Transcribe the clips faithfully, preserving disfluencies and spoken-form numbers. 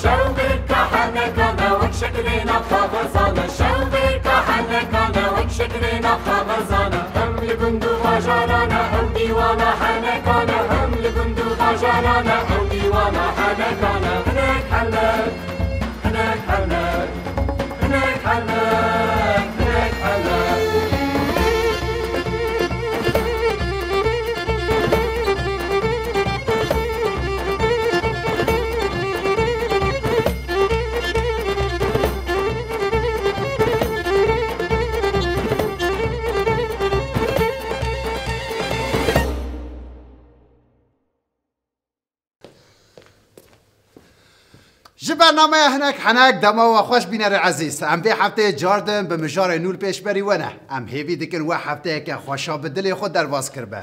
Şewbêrka henekane wek şeklê navxa xwezane, şewbêrka henekane wek şeklê navxa xwezane. Hem li gund û bajarane, ew dîwana henekane, hem li gund û bajarane, ew dîwana henekane. Hinek henek, hinek henek, hinek henek, hinek henek. Ji bernameya Hinek Henek dema we xweş bînerê ezîz. Em vê hefteyê cardin bi mijarê nû li pêşberî we ne. Em hêvî dikin we hefteyeke xweşa bi dilê xwe derbas kiribe.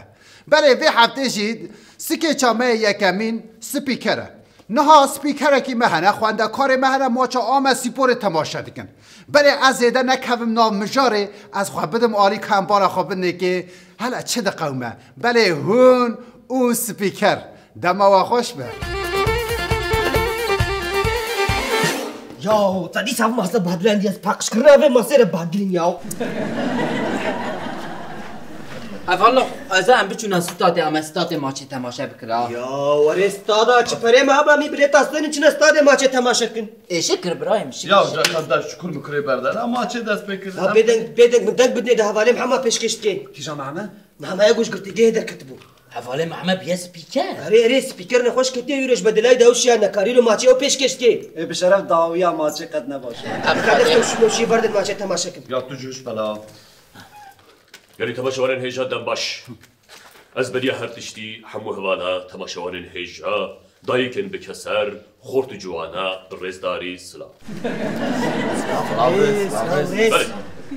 Belê vê heftê jî sikeça me yê yekemîn spîker e. Niha spîkerekî me hene, xwendekarê me hene, maça Amed Spor ê temaşe dikin. Belê ez zêde nekevim nav mijarê, ez xwe bidim alî ka em bala xwe bidinê kê, hele çi diqewime. Belê hûn û spîker. Dema we xweş be. Yaw, te dîsa vê masê badilendî, ez paqijkirina vê masê re badilîm yaw. Ev Allah, ez em biçûna stadê, em stadê maçê temaşe bikira. Ya, werê stada çi perê me heba, mî bilêta stênin çine stadê maçê temaşe kin. Ê, şikir birayê min, şikir, Ya, şikir. Ca kardeş, şükür mükürê berdene, maçê dest pê kir. Ha, bêdeng, bêdeng min deng bidinê de hevalê min hema pêşkêş dikê. Kîja me heme? Nameye goşgirtîgehê derketibû. Hevalê Mehme bûye spîker. Erê, erê, spîker nexweş ketiye wî roj be dilay de ew şiya nekarî lo maçê ew pêşkêş dikê. Ê, bi şeref dawiya maçê qet ne baş e. Dikkat et, ew şi, ew şiyê berdin maçê temaşe kin. Ya tu jû ji bela. Gelî temaşevanên hêja dem baş. Ez beriya her tiştî hemû hevala temaşevanên hêja, dayikên bi keser, xort û ciwana, bi rêzdarî silav. Silav, silav, silav. Belê,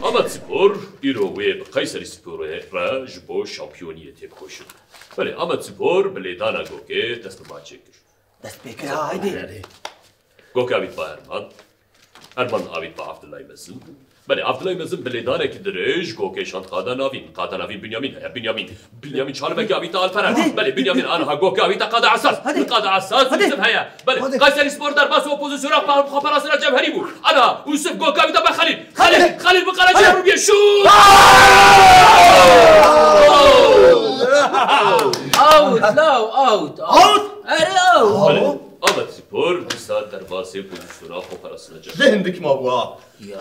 Amed Spor îro wê bi Kayseri Sporê re ji bo şampiyoniyê têkoşin. Belê, Amed Spor bi lêdana gokê dest bi maçê kir. Dest pê kir, ha, haydi. Gokê avît ba Erman. Erman avît ba Abdulay Mezin. Belê, Abdulay Mezin bi lêdanekî dirêj gokê şand qada navîn. Qada navîn Binyamin heye. Binyamin. Binyamin çalimekî avîta Alperen. Hadi. Belê, Binyamin aniha gokê avîta qada esas. Hadi. Qada esas Hadi. Yusuf heye. Belê, Hadi. Kayseri Spor derbas û opozisyona pa-, xwe parastina cevherî bû. Ana, Yusuf gokê avîta ba Xelîl. Xelîl, Hadi. Xelîl bi qereçiya Hadi. Rûbiyê. Şût! Out, law, out, out. Out? Erê, out. Belê. Amed Spor dîsa derbasê pozisyona xwe parastina cem. Lê hindik mabû ha. Ya,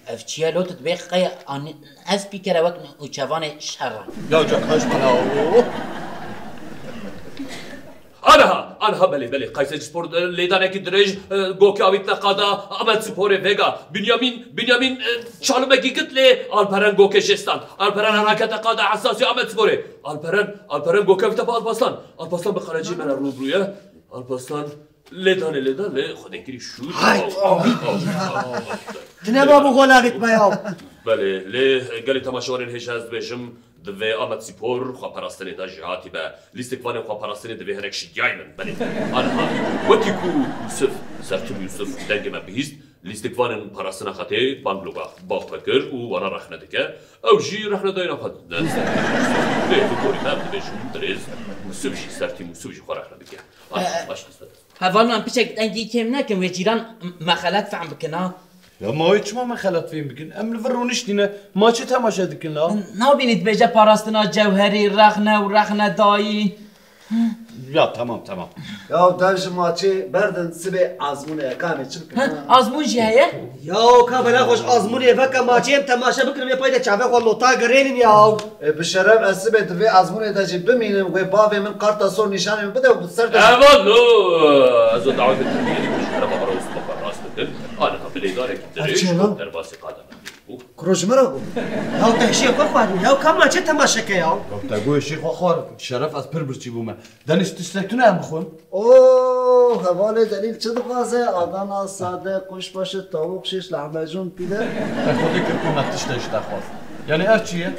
ev çi ye lo tu dibê qey an-, ez pîkere wek nûçevanê şer re. Ya, ca kaç bana o. Aniha, aniha belê, belê. Kayserispor, e, lêdanekî dirêj, e, gokê avîtine qada Amed Sporê vêga. Binyamin, Binyamin, e, çalimekî git lê Alperen gokê jê stand. Alperen aniha kete qada esasî Amed Sporê. Alperen, Alperen gokê avîte bi Alpaslan. Alpaslan bi qereciyê me re rûbirû ye. Alpaslan lê danê lê da lê xwedê kirî şût. Hay! Aw, aw, aw, aw. Tine ma bû gola gitme ya. Belê, lê gelê temaşevanên hêja ez dibêjim, divê Amed Spor xwe parastinê de jêhatî be. Lîstikvanên xwe parastinê divê hinek şidiyayî bin. Belê, aniha wekî ku Yusuf, Sertim Yusuf dengê me bihîst, lîstikvanên parastina xetê bang lo ba, ba xwe kir û wana rexne dike. Ew jî rexnedayîna xwe dide. Lê li gorî me em dibêjin dirêz Yusuf jî, Sertim Yusuf jî xwe rexne bike. Aniha baş dîsa. Hevalnan piçek dengî kêm nekin, wê cîran me xelet fehm bikin ha. Ya ma wê çima me xelet fêm bikin? Em li vir rûniştîne, maçê temaşe dikin la. Nabînî dibêje parastina cewherî, rexne û rexnedayî. Ya tamam, tamam. Ya dev ji maçê berdin sibê azmûnê ye, kanê çi bikin? Heh, ha? Azmûn jî heye? Ya ka bela xweş azmûnê veke maçê em temaşe bikin, vê pay de çavê xwe nota girênin ya. E, bi şeref ez sibê di vê ezmûnê de jî bimînim, wê bavê min karta sor nîşanê min bide û bi ser de Evan lo! Ez o dawetê te bigirî ku ji kerema xwe re û silafa rast bikin. Aniha bi lêdanekî dirêj Erçela. Derbasî qada min bû. Kuro ji min re bû. Ya te hişê xwe xwarin, ya ka maçê temaşe ke ya. Ya te got hişê xwe xwarin. Şeref ez pir birçî bûme. Deniz tiştek tune em bixwin? Oo, hevalê delîl çi dixwaze? Adana sade, kuşbaşı, tavuk şiş, lahmacun, pide. Te xwedê kir ku me tiştek ji te xwest. Yani ev çi ye?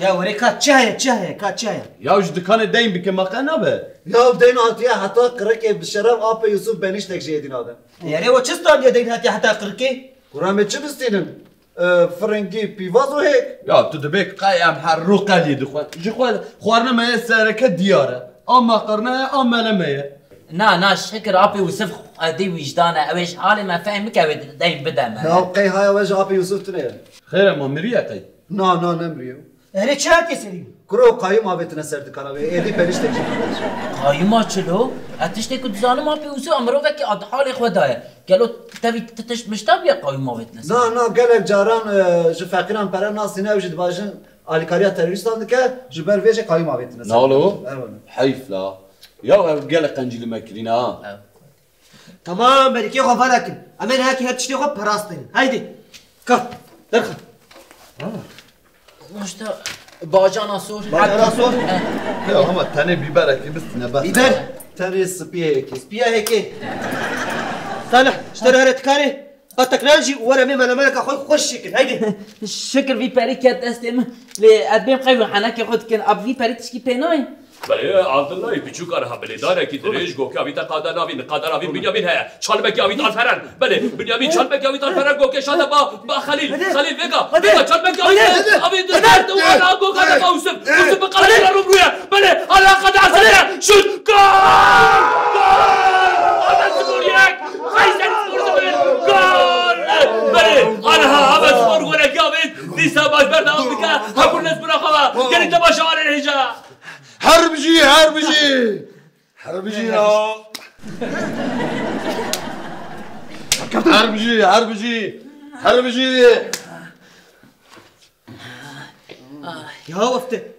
Ya were ka çi heye, çi heye, ka çi heye? Ya ji dikanê deyn bike, ma qe nabe. Ya deyn hatiye heta qirikê, bi şeref apê Yusuf benîştek jê dî nabe. Erê, o çi standiye deyn hatiye heta qirikê? Kura me çi bistînin? E, firingî, pîvaz û hêk. Ya tu dibê qey em her rû qeliyê dixwe. Ji xwe xwarina me ye sereke diyar e. A meqirne ye, a mele me ye. Na, na, şikir apê Yusuf qedî wîjdan e. Ew ê ji halê me fehm bike, wê deyn bide me. Ya qey haya we ji apê Yusuf tune ye. Xêr e, ma miriye qey? Na, na, nemiriye. Erê, çi hatiye serî? Kuro, qayûm avêtine ser dikana wê, êdî periştek jî. Qayûma çilo? Ez tiştê ku dizanim, apê Yusuf a mirovekî a di halê xwe de ye. Gelo tevî ti tişt mişta bûye qayûm avêtine ser? Na, na, gelek caran, e, ji feqîran pere nasîne, ew jî dibajin alîkariya terorîstan dike, ji ber vê jî qayûm avêtine ser. Nalo? Ew e. Heyf la. Ya ev gelek qencî li me kirîne ha. Ew. Tamam, berîkê xwe venekin. Em ê nehekî her tiştê xwe parastin. Haydi. Ka, derxe. Maşta bacana sor. Bacana sor. Eh. Ya ama tenê bîberekî bistine bes. Bîber? Tenê spiyekî. Spiyekî. Salih, ji te re here tikarê. Patekran jî were mê melemeleka xwe xweş şikir. Haydi. Şikir vî perî ket destê min. Lê ez bêm qey wî henekê xwe dikin. Ab vî perî tişkî pê nayê. Belê, Abdullahî piçûk, aniha bilêdanekî dirêj gokê avîte qada navîn, qada navîn Binyamîn heye. Çalmekî avît Alperen. Belê, Binyamîn çalmekî avît Alperen, gokê şade ba, ba Xelîl. Xelîl vêga, vêga çalmekî avît, avît derde û ana goka de ba Usif. Usif bi qala rû rûye. Belê, ala qada asete. Şut. Gol! Gol! Ahmet Spor yek. Kayseri Spor sıfır. Gol! Belê, aniha Ahmet Spor golekî avît. Dîsa baş berdewam dike. Hemû nes bira xwe. Gelî temaşevanên hêja. Her bijî, her bijî. Her bijî ya. Her bijî, her bijî. Her bijî. Ya wefte.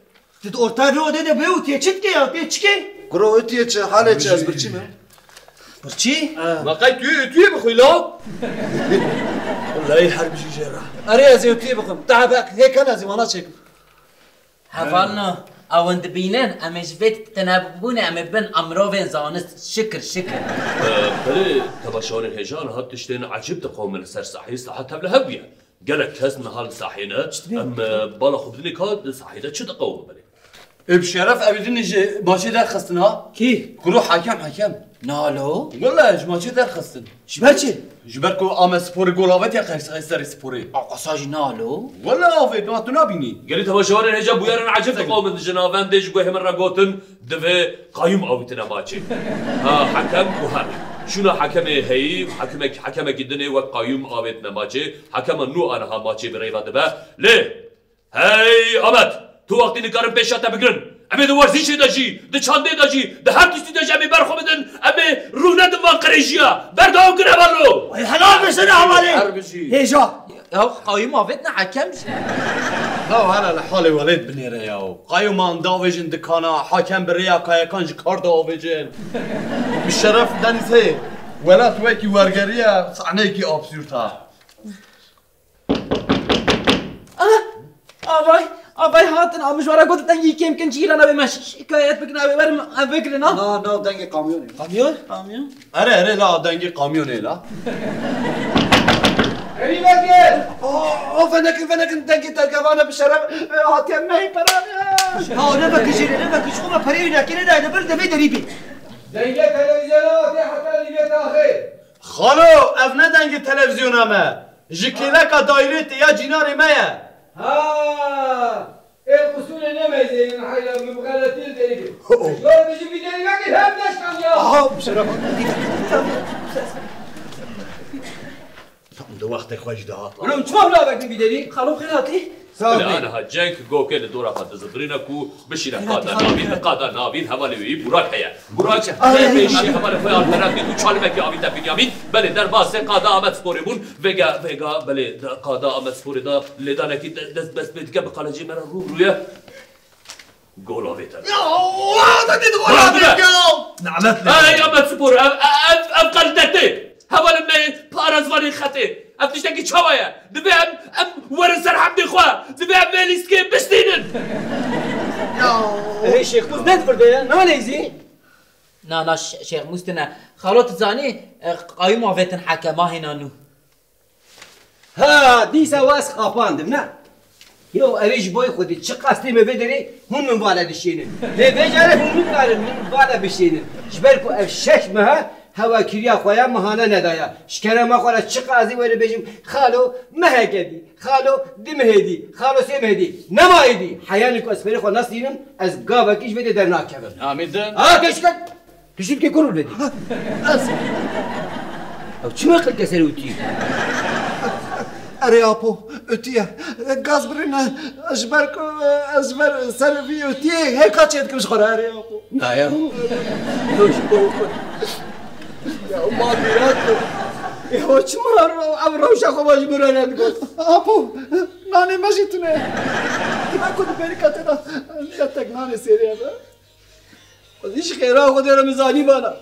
Tu di orta vê odê de bê û tê çi dike ya? Tê çi ke? Kuro, û tê çi? Halê çi? Ez birçî me. Birçî? Ma qey tu yê, tu yê bixwî la? Wellahî her bijî jê re. Erê, ez ê tu yê bixwim. Te hebek, hê ken ez ê wana çêkim. Hevalno, ew in dibînin, em ê ji vê tinebûnê em ê bin emirovên zanist. Şikir, şikir. Ee, belê, temaşevanên hêja, niha tiştên ecêb diqewime li ser sahê, saha tev li hev bûye. Gelek kes niha li sahê ne. Em, e, bala xwe bidinê ka di sahê de çi diqewime belê. Ê bi şeref, ew din ji maçê derxistin ha? Kî? Kuro, Hekem, Hekem. Nalo? Wele ji maçê derxistin. Ji ber çi? Ji ber ku Amed Sporê gol avêtiye Qeyseri Sporê. A qasa jî nalo? Wele avêt, ma tu nabînî. Gelî temaşevanên hêja bûyerên ecêb diqewimin ji navendê ji guhê min re gotin, divê qayûm avîtine maçê. Ha, Hekem ku her. Şûna Hekemê heyî, hekimek-, Hekemekî din ê wek qayûm avêtine maçê. Hekema nû aniha maçê bi rêve dibe. Lê Hey Amed, tu wextî nikarin pêşiya te bigirin. Em ê di werzîşê de jî, di çandê de jî, di her tiştî de jî em ê ber xwe bidin, em ê rû nedin van qirêjiya. Berdewam kin hevalno. Ay helal be sene hevalê. Her bijî. Hêja. Ya qayûm avêtine hekem jî. Ya hele li halê welêt binêre ya. Qayûman davêjin dikana, hakem bi rêya kayekan ji kar davêjin. Bi şeref Denîz heye. Welat wekî wergeriye, sahneyekî absûrd ha. Ana! Avay! Avay hatin, a mijwara got dengî kêm kin, cîrana wê me şi-, şikayet bikin, ew ê werin em vegirin, ha? Na, na, dengê kamyonê. Kamyon? Kamyon. Erê, erê, la, dengê kamyonê, la. Erî vekir! O, o, venekin, venekin, dengê tergevane bi şeref, e, hatiye mehê pera. Ha, ne vekir jê, ne vekir, ji xwe me pereyê wî nekirê, ne, ne ber devê derî bî. Dengê televizyona hatiye heta nîvê taxê. Xalo, ev ne dengê televizyona me. Ji kêleka dayîrê tê ya cînarê me ye. Ha! Ê qusûrê nemeyzênin heyra min bi xeletî li derî bê. Ho, ho. Ji ber bijî vî derî vekir hem neşkam ya. Aha, bi şeref. Tam di wextê xwe jî dihat. Ulan çima hula vekir vî derî? Xalo xêr hatî? Sağ ol. Aniha cenk gokê li dora xwe dizibirîne ku bişîne qada navîn, qada navîn hevalê wî Burak heye. Burak, belê, belê, belê, hevalê xwe Alperen dît û çalimekî avîte Binyamîn. Belê, derbasê qada Amed Sporê bûn. Vêga, vêga, belê, de-, qada Amed Sporê da lêdanekî de-, dest bes pê dike, bi qalecê me re rû rû ye. Gol avête. Ya, wa, da dît gol avête ya. Nelet lê. Ay, Amed Spor, ev, ev, ev, ev qal dertê. Hevalê me parêzvanê xetê. Ev tiştekî çawa ye? Divê em, em werin ser hemdê xwe. Divê em vê lîstikê bistînin. Ya. Hey, Şêx Mûs ne divirde ye? Ne neyzî? Na, na, Ş-, Şêx Mûs tine. Xalo, tu zanî, e, qayûm avêtin hekema hêna nû. Ha, dîsa waz xapandim, ne? Yo, ev ê ji boy xwe dê. Çiqas tê me vê derê, hûn min vale dişênin. Lê vê carê hûn nikarin min vale bişênin. Ji ber ku ev şeş mehe hewakiriya xwe ya mihane nedaya. Ji kerema xwe re çiqas zî were bêjim, xalo, meheke dî, xalo, du mehê dî, xalo, sê mehê dî. Nema êdî. Heyanî ku ez fêrê xwe nestînim, ez gavekî ji vê dê dernakevim. Amî din. A, keşke. Tu şirkê kur vedî. Ez. Ew çima qilke ser ûtî? Erê apo, ûtî ye. Gaz birîne, ji ber ku ez ji ber ser vî ûtiyê hêka çêdikim ji xwe re, erê apo. Na ya. Ew ji bo xwe. Ya ma bîrat. Ya çima ev rewşa xwe ji min re nedigot? Apo, nanê me jî tune. Dima ku di berîka te de ne tek nanê sêrê ye be. Xwedî ji xêra Xwedê re min zanîbana.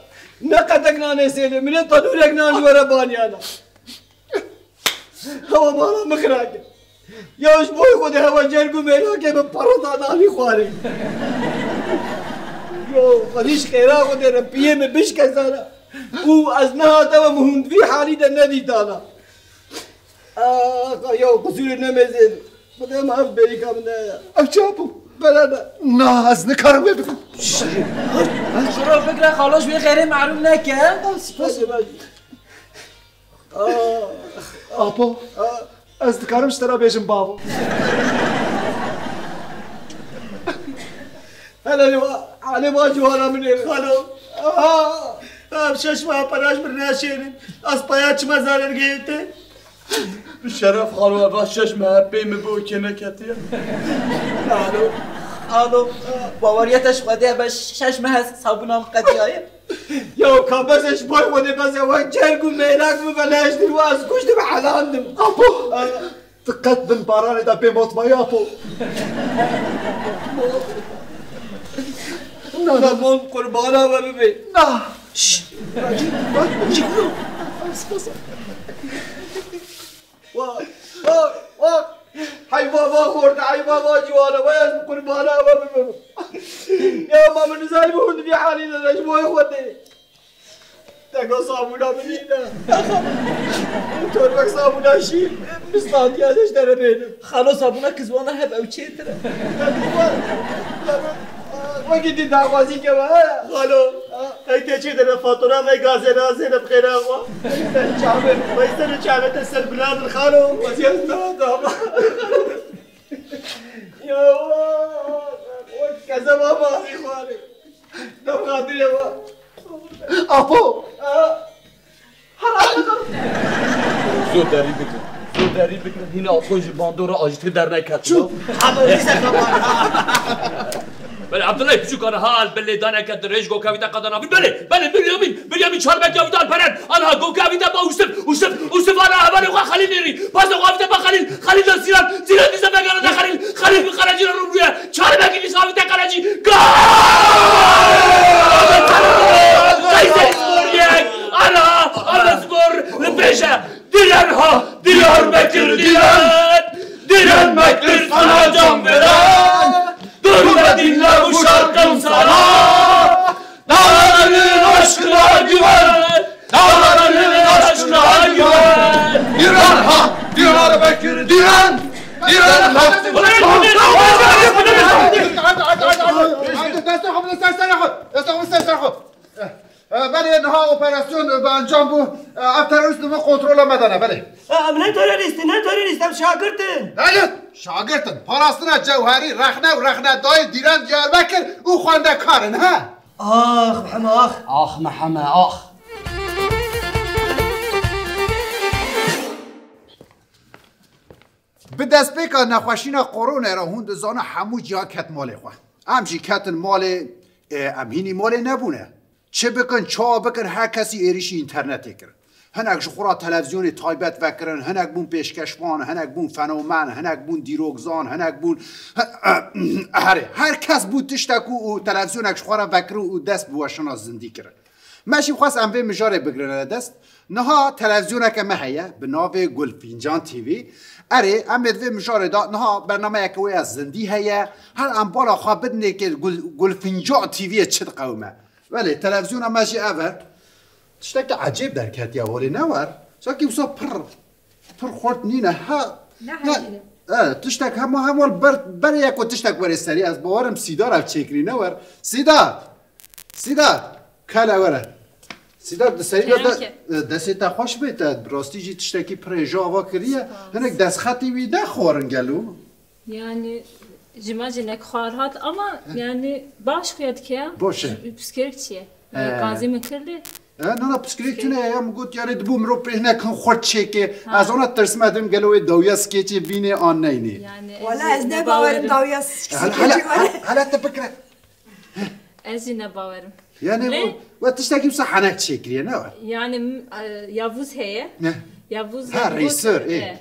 Ne qetek nanê sêlê, min ê tenûrek nan ji we re baniyana. Hewa mala min xira kir. Ya ji bo Xwedê hewa cerg û mêlakê min pere da nanî xwarê. Yo, xwedî ji xêra Xwedê re piyê min bişkesana. Û ez nehate ve min hûn di vî halî de nedîtana. Ax, ya qusûrê ne mêzên. Xwedê me ev bêrîka min de ya. Ev çi bû? Bela ne. Na, ez nikarim wê bikim. Şiro bigre xalo ji wê xêrê mehrûm neke. Spas. Apo, ez dikarim ji te re bêjim bavo. Hele va, hele va civana min ê xalo. Aha, ev şeş meha pera ji min naşênin. Ez paya çima zarar gihîte? Bi şeref xalo, eva şeş meha pê min bi okê neketiye. Xalo, xalo, baweriya te ji Xwedê be şeş meha sabûna min qediyaye. Ya ka bes e ji bo Xwedê bes e, wek cerg û mêlak min ve leştir ve ez kuştim helandim. Apo! Tu qet bin baranê de bê motmayî apo. Na, na, mon qurbana we bibe. Na. Şş. Wa, wa, wa. Hey baba xorta, hey baba ciwana, we ez qurbana we bibim. Ya ma min nizanî bû hûn vî halî de ji bo Xwedê. Teka sabûna min nîne. Torbek sabûna şîr, bistandiya ez ji te re bênim. Xalo sabûna kizwana heb ew çêtir e. Wekî dî daxwazî keve, he? Xalo, ha? Ey tê çê dene fatura me gazê razê ne bi xêra xwe. Çavê, veyselê çavê te ser bila bin xalo. Weziyet ne dama. Ya, wek kezeba bazî xwarê. Dem xatirê wa. Apo! Ha? Zor derî bikir. Zor derî bikir. Hîna Apo ji bandora ajîtî derneketin. Çû. Belê, Abdullah piçûkana hal, belê daneke dirêj goka wî te qadana. Belê, belê, Biryamîn, Biryamîn çarbek ya wî te alperen. Anha goka wî te ba Ûsif, Ûsif, Ûsif ana hevalê xwe Xelîl nêrî. Paşta xwe avîte ba Xelîl, Xelîl da Sîran, Sîran dîsa vegera da Xelîl, Xelîl bi Qerecî re rû bûye. Çarbekî dîsa avîte Qerecî. Gol! Qeyserispor yek! Ana, Anaspor li pêş e. Diren ha, Diyarbekir diren. Diren mektir sana can veren. Dur ve dinle bu şarkım sana. Dağların aşkına güven. Dağların aşkına güven. Diren ha, Diyarbekir diren. Diren ha. Destê xwe bide ser serê xwe. Destê xwe bide ser serê xwe. E, belê, niha operasyon, e, bi encam bû. E, ev terorîst li bin kontrola me de ne, belê. E, em ne terorîst in, ne terorîst, em şagirt in. Belê, şagirt in. Parastina Cewherî, rexne û rexnedayê Dîren Diyarbekir û xwendekar in, he? Ax, Miheme, ax. Ax, Miheme, ax. Bi destpêka nexweşîna koronê re hûn dizane hemû cîhan ket malê xwe. Em jî ketin malê, e, em hînî malê nebûne. Çi bikin, çawa bikin, her kesî êrîşî înternetê kir. Hinek ji xwe re televîzyonê taybet vekirin, hinek bûn pêşkeşvan, hinek bûn fenomen, hinek bûn dîrokzan, hinek bûn, herê, her kes bû tiştek û, û televîzyonek ji xwe re vekirin û dest bi weşana zindî kirin. Me jî xwest em vê mijarê bigirine dest. Niha televîzyoneke me heye bi navê Gulfîncan T V. Erê, em ê di vê mijarê de niha bernameyeke wê ya zindî heye. Her em bala xwe bidinê kê Gul-, Gulfîncan T V'yê çi diqewime. Belê, televîzyona me jî ev e. Tiştekî ecêb derketiye holê, ne wer? Sanki wisa pir, pir xurt nîne. Ha, ne, ne, heyî ne. E, tiştek hema hema ber, ber ye ku tiştek were serî. Ez bawerim Sîdar ev çêkirî ne wer. Sîdar! Sîdar! Kele were. Sîdar di serî de, Kerem ke. E, destê te xweş bê, te bi rastî jî tiştekî pir hêja ava kiriye. Spas. Hinek destxetê wî de xwarin gelo. Yani, ji me jî nek xwar hat ama yani baş xuya dike ya. Baş e. Piskirek çi ye? He. Gazê min kir lê. E, na, na, piskirek tune ye ya, min got yani dibû mirov pê hinek hin xurt çêke. Ha. Ez ona tirsim, ez dibêm gelo wê dawiya skêçê bînê an neynê. Yani Wala ez ne bawerim dawiya skêçê were. Hele, hele, hele te bikire. Ez jî ne bawerim. Yani Lê- we, we tiştekî wisa henek çêkiriye, ne we? Yani m-, e, Yavuz heye. Ne? Yavuz Ha, ve rêsor, Yavuz, ê. e.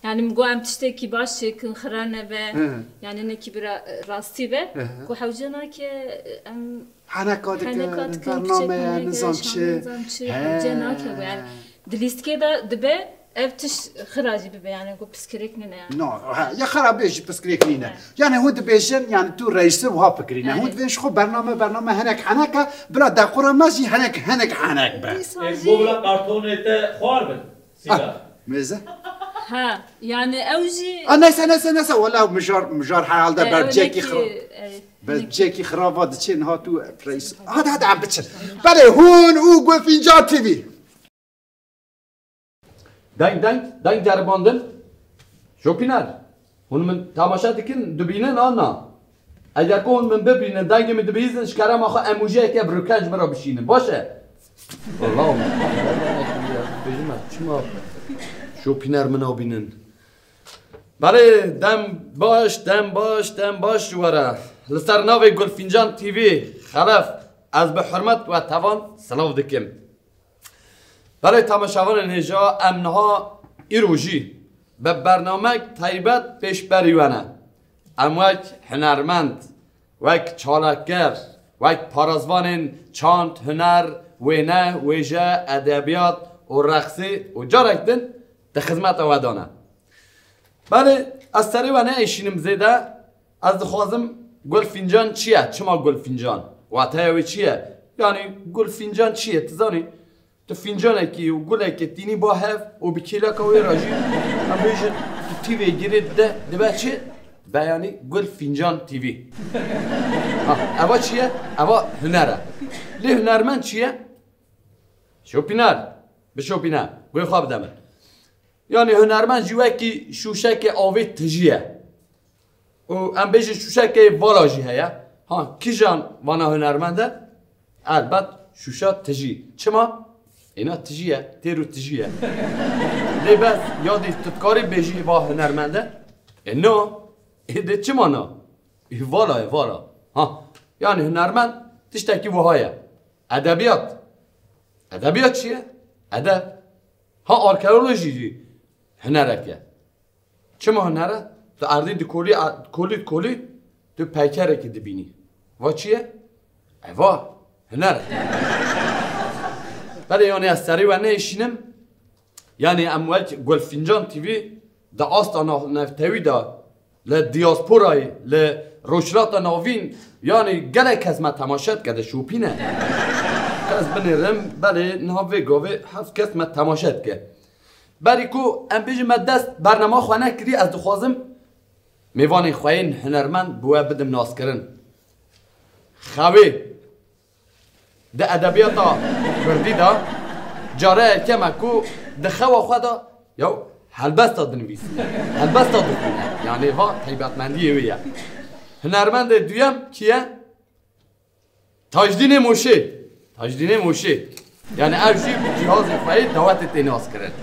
Yani min got em tiştekî baş çêkin, xira nebe. Hı. Yani nekî bira, e, rastî be. Hı hı. Ku hewce nake, e, em Heneka dikin, heneka dikin, bername, kiçik heneke, nizam şan çi. nizam çi, He. hewce nake bu yani. Di lîstikê de dibe ev tişt xira jî bibe yani, ku piskirêk nine yani. No, ha, ya xera bê jî piskirêk nîne. He. Yani hûn dibêjin, yani tu reîsir wiha fikirîne. He. Hûn dibên ji xwe bername, bername henek heneke, bila dequra me jî henek, henek henek be. Dîsa Ê, jî- bo bila kartonê te xwar bin, Sîda. Ah, mêze? Ha, yani ew jî A, neyse, neyse, neyse, wela mijar, mijar herhalde E, ber ew cekî nekî, xira-, e, ber nekî. cekî xirava diçê niha tu reîs. Hadi, hadi, em biçin. Belê, hûn û Gulfîncan T V. Deng, deng, deng ceribandin. Şopîner, hûn min temaşe dikin, dibînin an na? Eger ku hûn min bibînin, dengê min dibihîzin, ji kerema xwe emojiyeke bi rûkenc min re bişînin. Baş e? Wela, bêjim ez, çima şopîner min nabînin? Belê, dem baş, dem baş, dem baş ji we re. Li ser navê Gulfîncan T V, Xelef, ez bi hurmet we tevan silav dikim. Belê temaşevanên hêja, em niha îro jî bi bernamek taybet pêşberî we ne. Em wek hunermend, wek çalakger, wek parêzvanên çand, huner, wêne, wêje, edebiyat û reqsê û carek din di xizmeta we de ne. Belê, ez serê we neêşînim zêde, ez dixwazim Gulfîncan çi ye? Çima Gulfîncan? Wateya wê çi ye? Yanî Gulfîncan çi ye? Tu zanî? Tu fîncanekî û gulekê tînî ba hev û bi kêleka wê re jî, em bêjin, tu tîvê girê dide, dibe çi? Beyanî Gulfîncan T V. Ha, eva çi ye? Eva huner e. Lê hunermend çi ye? Şopîner. Bişopîne. Guhê xwe bide min. Yanî hunermend jî wekî şûşekê avê tijî ye. Û em bêjin şûşekê vala jî heye. Ha, kîjan vana hunermend e? Elbet şûşa tijî. Çima? Êna tijî ye, têr û tijî ye. Lê bes, ya dî tu dikarî bêjî va hunermend e? E no. Ê dê çima na? Ê vala ye, vala. Ha, yanî hunermend tiştekî wiha ye. Edebiyat. Edebiyat çi ye? Edeb. Ha, arkeolojî jî hunerek e. Çima huner e? Tu erdî dikolî, kolî, kolî, tu peykerekî dibînî. Va çi ye? Eva huner e. Belê, yanî ez serî we nêşînim. Yanî em wek Gulfîncan T V di asta nav-, navtewî de, li diasporayê, li Rojhilata Navîn, yanî gelek kes me temaşe dike, de şopîne. Ez binêrim, belê niha vê gavê heft kes me temaşe dike. Berî ku em bêjin me dest bernama xwe nekirî, ez dixwazim mêvanên xwe yên hunermend bi we bidim naskirin. Xewê di edebiyata kurdî de careyeke me ku di xewa xwe de ya helbesta dinivîsîne, helbesta dixwîne. Yanî va taybetmendiyê wê ye. Hunermendê duyem kî ye? Tajdînê Moşê. Tajdînê Moşê. Yanî ev jî bi cîhazê xwe yê dawetê tê naskirin.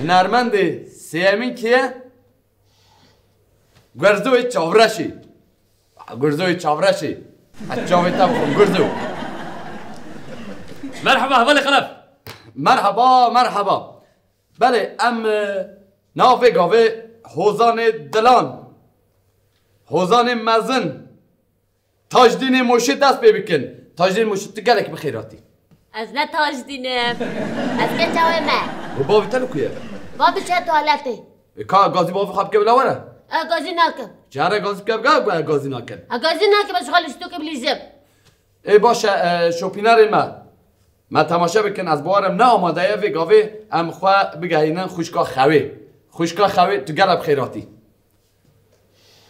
Hunermendê sêyemîn kî ye? Guerzoyê Çavreşê. Guerzoyê Çavreşê. Ez çavê te bixwim, Guerzo. Merhaba, hevalê Xelef. Merhaba, merhaba. Belê, em, e, navê gavê Hozanê Dilan. Hozanê Mezin. Tajdînê Moşê dest pê bikin. Tajdînê Moşê, tu gelek bi xêr hatî. Ez ne Tajdîn im. Ez keça wê me. Û bavê te li ku ye? Bavê çe tuwaletê. E, ka gazî bavê xwe bike bila were? E, gazî nakim. Çare gazî bike bila, e, gazî nakin. E, gazî nakim, ez xwe li stokê bilîzim. Ê baş e, e, şopînerê me. Me temaşe bikin, ez bawerim ne amade ye vê gavê em xwe bigehînin xwişka Xewê. Xwişka Xewê, tu gelek bi xêr hatî.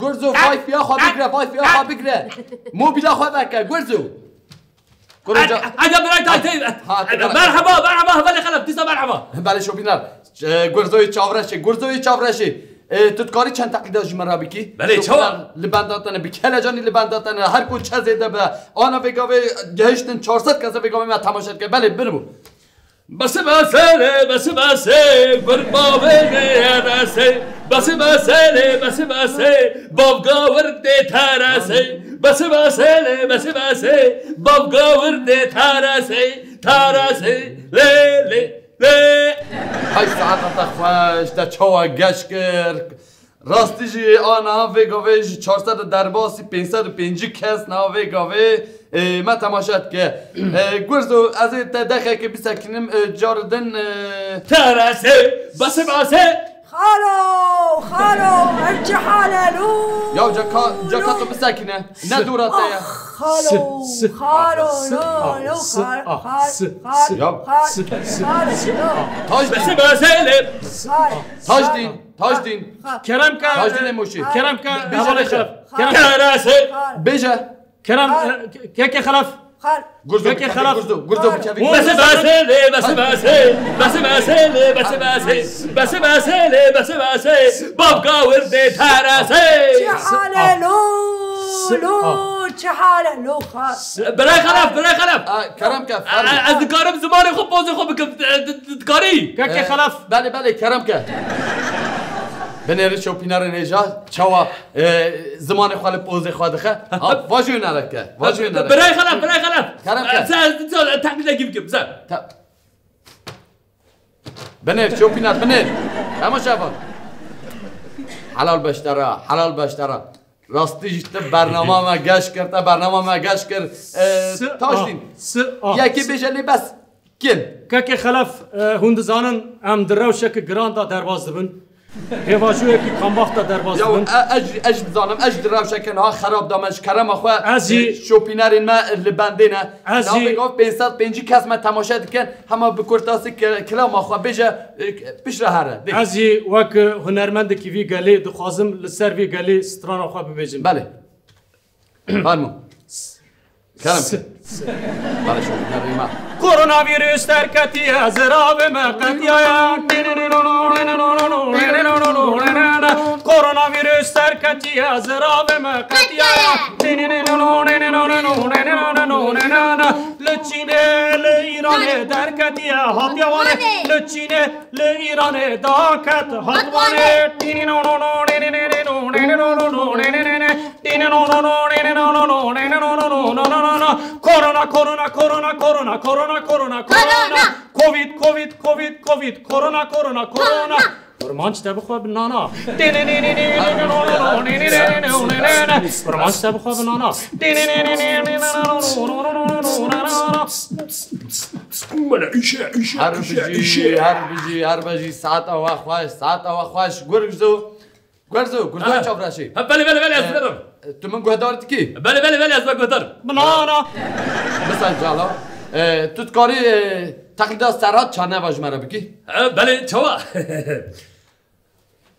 Gurzo, vay fiya xwe bigre, vay fiya xwe bigre. Mobîla xwe veke, Gurzo. Gurzo. Eda biray tay tay. Merhaba, merhaba, hevalê Xelef, dîsa merhaba. Belê şopîner. E, Gurzoyê çavreşê, Gurzoyê çavreşê. E, tu dikarî çend teqlîda ji min re bikî? Belê, çawa? Li benda te ne, bi kelecanî li benda te ne. Her ku çi zêde be. Ana vê gavê gehiştin çar sed kes vê gavê me temaşe dike. Belê, binibû. Besi bese lê, besi bese, gur bavê lê rese. Besi bese lê, besi bese, bav gawir dê terese. Besi bese lê, besi bese, bav gawir dê terese. Terese, lê, lê, lê. Hay saeta te xweş, te çawa geş kir? Rastî jî a niha vê gavê ji çar sed û derbasî pênc sed û pêncî kes niha vê gavê, e, me temaşe dike. E, Gurzo, ez ê te dexekê bisekînim, e, carê din, e, Terese, bese bese. Xalo, xalo, ev çi hal e lo? Ya ceka, ceka tu bisekîne. Ne dora te ye? Xalo, xalo, lo, lo, xal, xal, xal, xal, xalo, lo. Tajdîn. Bese bese lê. Xal. Tajdîn. Tajdîn. Kerem ke. Tajdîn Emoşî. Kerem ke. Bêje hevalê bêje. Xelef. Kerem. Kerem. Bêje. Kerem, e, ke-, kekê Xelef. Xal. Gurzo, kekê Xelef. Gurzo, Gurzo, bikevî. Bese bese lê, bese bese. Bese bese lê, bese bese. Bese bese lê, bese bese. Bav gawir dê terese. Çi hal e lo, lo, çi hal e lo xal. Birayê Xelef, birayê Xelef. A, Kerem ke, fermo. E, e, ez dikarim zimanê xwe, pozê xwe bikim, e, di-, di-, dikarî? Kekê Xelef. Belê, belê, Kerem ke. Binêrî şopînerên hêja, çawa, e, zimanê xwe li pozê xwe dixe. Ha, vajî hunereke, vajî hunereke. Birayê Xelef, birayê Xelef. Kerem ke. E, sen, sen, teqlîdekî bikim, sen. Te-, binêr, şopîner, binêr. Temaşevan. Helal beştera, helal beştera. Rastî jî te bernama me geş kir, te bernama me geş kir. E, Tajdîn. Yekê bêje lê bes. Kil. Kekê Xelef, e, hûn dizanin em di rewşeke giran de derbas dibin. Pêvajoyekî kambax de derbas dibin. Ya, e, ez, ez dizanim, ez di rewşeke niha xerab de me ji kerema xwe, ez jî, e, şopînerên me li bendê ne. Ez jî. Navê gav pênc sed pêncî kes me temaşe dikin. Hema bi kurtasî ke-, kilama xwe bêje, e, piştre here. Dê. Ez jî wek hunermendekî vî gelê dixwazim li ser vî gelê strana xwe bibêjim. Belê. Fermo. Kerem. Belê, şopînerê me. Koronavîrus derketiye, ziravê me qetiyaye. Koronavîrus derketiye, ziravê me qetiyaye. Li Çînê, li Îranê derketiye, hatiye Wanê. Li Çînê, li Îranê daket, hat Wanê. Korona, korona, korona, korona, korona, korona, korona. Korona. Covid, covid, covid, covid, korona, korona, korona. Kurmanc te bixwe bi nana. Kurmanc te bixwe bi nana. Her bijî, her bijî, her bijî, saeta we xweş, saeta we xweş. Gurzo, Gurzo, Gurzo çavreşî. Ha, belê, belê, belê, ez diberim. Tu min guhdar dikî? Belê, belê, belê, ez we guhdar. Bi nana. Bisan cala. E, tu dikarî, e, teqlîda Serhat Çaneva ji me re bikî? Ha, belê, çawa?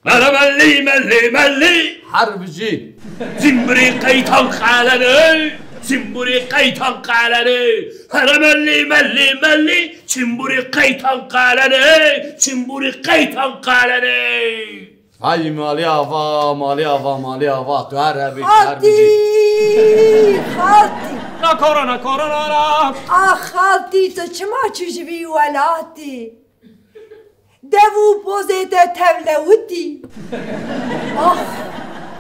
Mere mellî, mellî, mellî. Her bijî. Çimburî qeytan qalene. Çimburî qeytan qalene. Here mellî, mellî, mellî. Çimburî qeytan qalene. Çimburî qeytan qalene. Hay malê ava, malê ava, malê ava, tu her hebî, her bijî. Xaltî! Xaltî! Na korona, korona ra! Ax xaltî, tu çima çû ji vî welatî? Dev û pozê te tevlewitî. Ax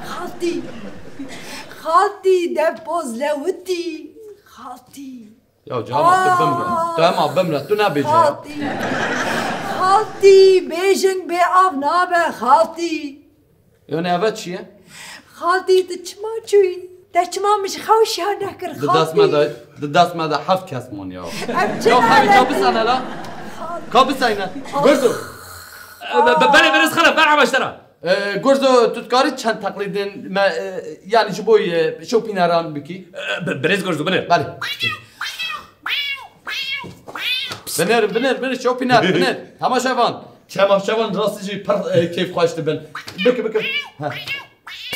xaltî! Xaltî, dev poz lewitî. Xaltî! Ya cihana tu bimre. Tu hema bimre. Tu nebêje ya. Xaltî. Xaltî, bêjing bê av nabe, xaltî. Yanî eve çi ye? Xaltî, tu çima çûyî? Te çima min ji xew şiya nekir, xaltî? Di dest me de, di dest me de heft kes man ya. Ev çi lanet e? Ya xaltî, ka bisene la. Xaltî. Ka bisene. Ah. Gurzo. Be-, be-, belê, belê, xelef, merhaba ji te re. E, Gurzo, tu dikarî çend teqlîdên me, e, yanî ji bo, e, şopîneran bikî? E, bi-, birêz Gurzo, binêr. Belê. Binêr, binêr, binêr, şopîner, binêr. Temaşevan. Temaşevan rastî jî pir, e, kêfxweş dibin. Bike, bike. Heh.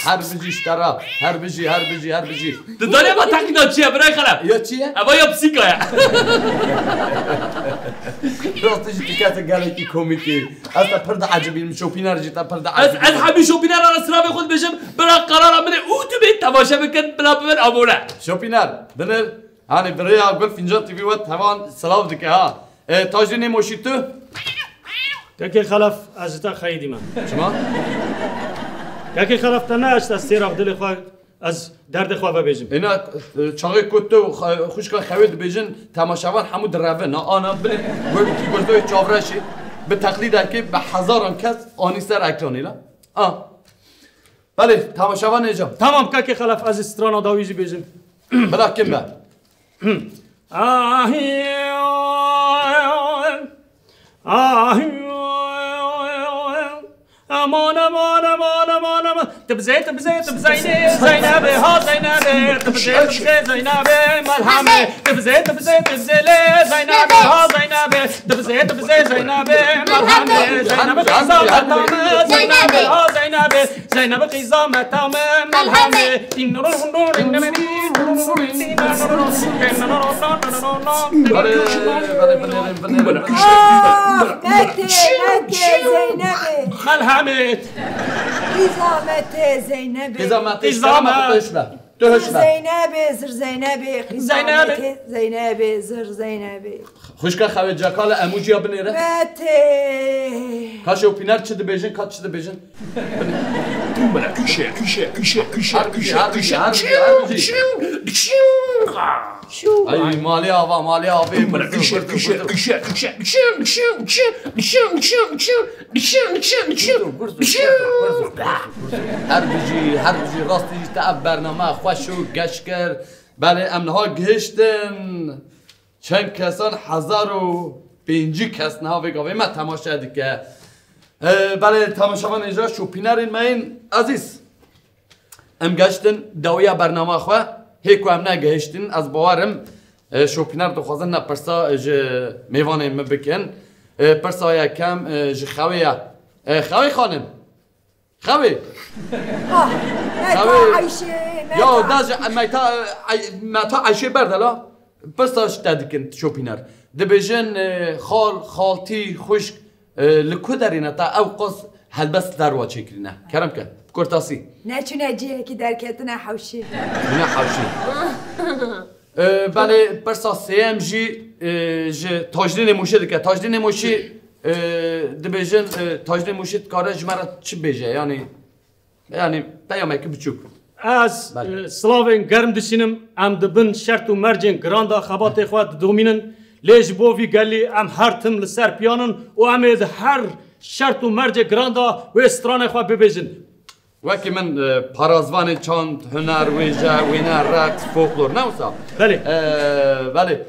Her bijî ji te re. Her bijî, her bijî, her bijî. Tu zanî eva teqlîda çi ye, birayê Xelef? Ya çi ye? Eva ya psîka ye. Rastî jî tu kesek gelekî komîk î. Ez te pir diecibînim, Şopîner jî te pir diecibînim. Ez, ez hemî Şopînera re silavê xwe dibêjim, bila qerara min ê û tu bê temaşe bikin, bila bibin abone. Şopîner, binêr. Hanê bi rêya Gul Fîncan T V we hevan silav dike ha. E, Tajdînê Moşî tu? Kekê Xelef, ez ji te xeyidî me. Çima? Kekê Xelef, te neeşt ez sêra dilê xwe, ez derdê xwe vebêjim. Êna, e, çaxê ku tu û xe-, xwişka Xewê dibêjin, temaşevan hemû direvin. Na, ana, binê, wekî gurzdoyê çavreşê, bi teqlîdekê bi hezaran kes anî ser ekranê la. A. Belê, temaşevan nêca. Tamam, kekê Xelef, ez ê strana dawî jî bêjim. Bila kim be? Aman, aman, aman, aman, aman. Tibzê, tibzê, tibzeynê, Zeynebê, ha Zeynebê. Tibzê, tibzê, Zeynebê, melhemê. Tibzê, tibzê, tibzê lê, Zeynebê, ha Zeynebê. Tibzê, tibzê, Zeynebê, melhemê. Zeynebê, qîza metamê, Zeynebê, ha Zeynebê. Zeynebê qîza metamê, melhemê. Belê, belê, belê, belê, belê. Ah, metê, metê Zeynebê. Melhemê. Qîza metê Zeynebê. Qîza metê, qîza me. Zir Zeynebê, zir Zeynebê, qîza metê Zeynebê, zir Zeynebê. Xwişka Xewê Cekala emojiya binêre. Metê. Ka Şopîner çi dibêjin, ka çi dibêjin? Bine. Işe, işe, işe, işe, işe, işe. Ay, malê ava, malê avê. Işe, işe, işe, işe. Her bijî, her bijî, rastî jî te ev bername xweş û geş kir. Belê em niha gihiştin. Çend kesan, hezar û pêncî kes niha vê gavê me temaşe dike. Ee, belê temaşevanê jî Şopînerên me yên ezîz. Em geştin dawiya bernama xwe, hê ku em negihiştin, ez bawer im, e, Şopîner dixwazin ne pirsa ji mêvanên min bikin. E, pirsa yekem, e, ji Xewê ye. E, Xewê xanim. Xewê. Ah, meta Xewê. Ayşe, meta. Ya, da ji meta, ay, meta Ayşe berdela. Pirsa ji te dikin, Şopîner. Dibêjin, e, xal, xaltî, xwişk, e, li ku derê ne ta ew qas helbest derwa çêkirîne? Kerem ke, bi kurtasî. Neçûne cihekî derketine hewşê. Çûne hewşê. E, belê pirsa sêyem jî, e, ji Tajdînê Mûşê dike. Tajdînê Mûşî, e, dibêjin, e, Tajdînê Mûşî dikare ji me re çi bêje? Yanî, yanî peyamekî biçûk. Ez, Belê. e, silavên germ dişînim. Em di bin şert û mercên giran de xebatê xwe didomînin. Lê ji bo vî gelî em her tim li ser piyan in û em ê di her şert û mercê giran de wê stranê xwe bibêjin. Wekî min, e, parazvanê çand, huner, wêje, wêne, reqs, folklor, ne wisa? Belê. E, belê.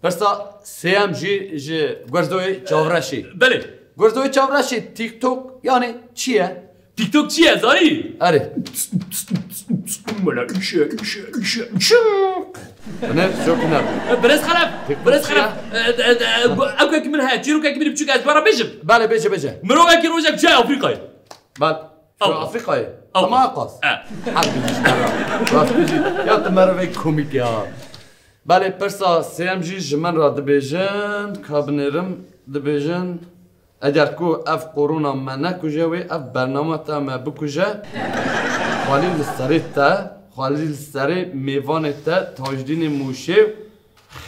Pirsa sêyem jî ji Gurzoyê Çavreşî. Belê. Gurzoyê Çavreşî, TikTok, yanî çi ye? TikTok çi ye, zanî? Erê. Mela, işe, işe, işe, işe. Ne, çok önemli. Birêz Xelef, TikTok birêz çi Xelef. ye? E, e, e, ew kekî min heye, çîrokekî min biçûk ez dwara bêjim. Belê, bêje, bêje. Mirovekî rojek çûye Afrîkayê. Bel, şu Afrîkayê. Ama qas. E. Her bijî ji me re. Rast bijî. Ya tu merivek komik ya. Belê, pirsa sêyem jî ji min re dibêjin, ka binêrim, dibêjin, eger ku ev korona me nekuje wê, ev bernama te me bikuje, xwelî li serê te, xwelî li serê mêvanê te, Tajdînê Mûşê,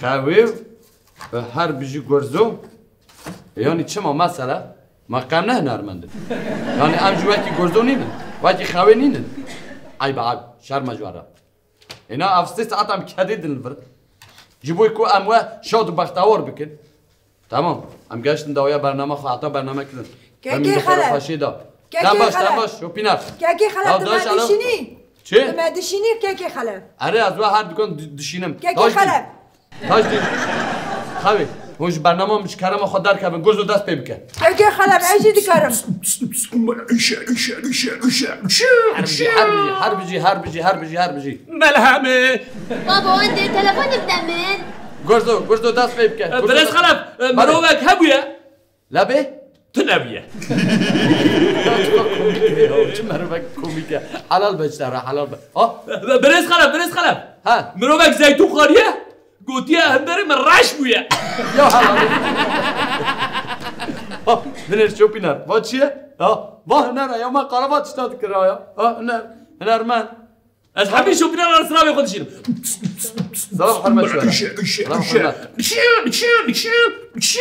Xewê, e, her bijî Gurzo. E, yanî çima mesele? Ma qem ne hunermend in? Yanî em jî wekî Gurzo nînin? Wekî Xewê nînin? Eyb e, eyb. Şerm e ji we re. Êna ev sê saet em kedê din li vir. Ji bo ku em we şad û bextewar bikin. Tamam. Em geştin dawiya bernama xwe, heta bername kirin. Kekê Em li Xelef. xweşê da. Kekê Dem baş, Xelef. dem baş, Şopîner. Kekê Xelef, Ya tu daş me ala- dişînî? Çi? Tu me dişînî, Kekê Xelef. Erê, ez we her dukan di-, dişînim. Kekê Tajdîn. Xelef. Tajdîn. Xewê. Hûn ji bernama min ji kerema xwe derkevin. Gurzo dest pê bike. Kekê Xelef, ez jî dikarim. Işe, işe, işe, işe, işe. Her bijî, her bijî, her bijî, her bijî, her bijî, her bijî. Melhemê. Baba, wendê telefon bide min. Gurzo, Gurzo dest pê bike. E, Gurzo Birêz dest Xelef, e, Bale. mirovek hebûye. Lebê? Tu nebûye. Ya, çok komik ya, Merivek komîk e. Helal be ji te re, helal be. Ha? Birêz Xelef, birêz Xelef. Ha? Mirovek zeytûn xwariye, gotiye hundirê min reş bûye. Ya helal. Ha, binêr şopîner. Va çi ye? Ha? Va huner e ya, me qala va tişta dikira ya. Ha, huner. Hunermend. Ez hemî şopîner re silavê xwe dişînim. Silav hurmet ji we re. Kişe, kişe, Silav kişe. hurmet. Kişe, kişe, kişe, kişe.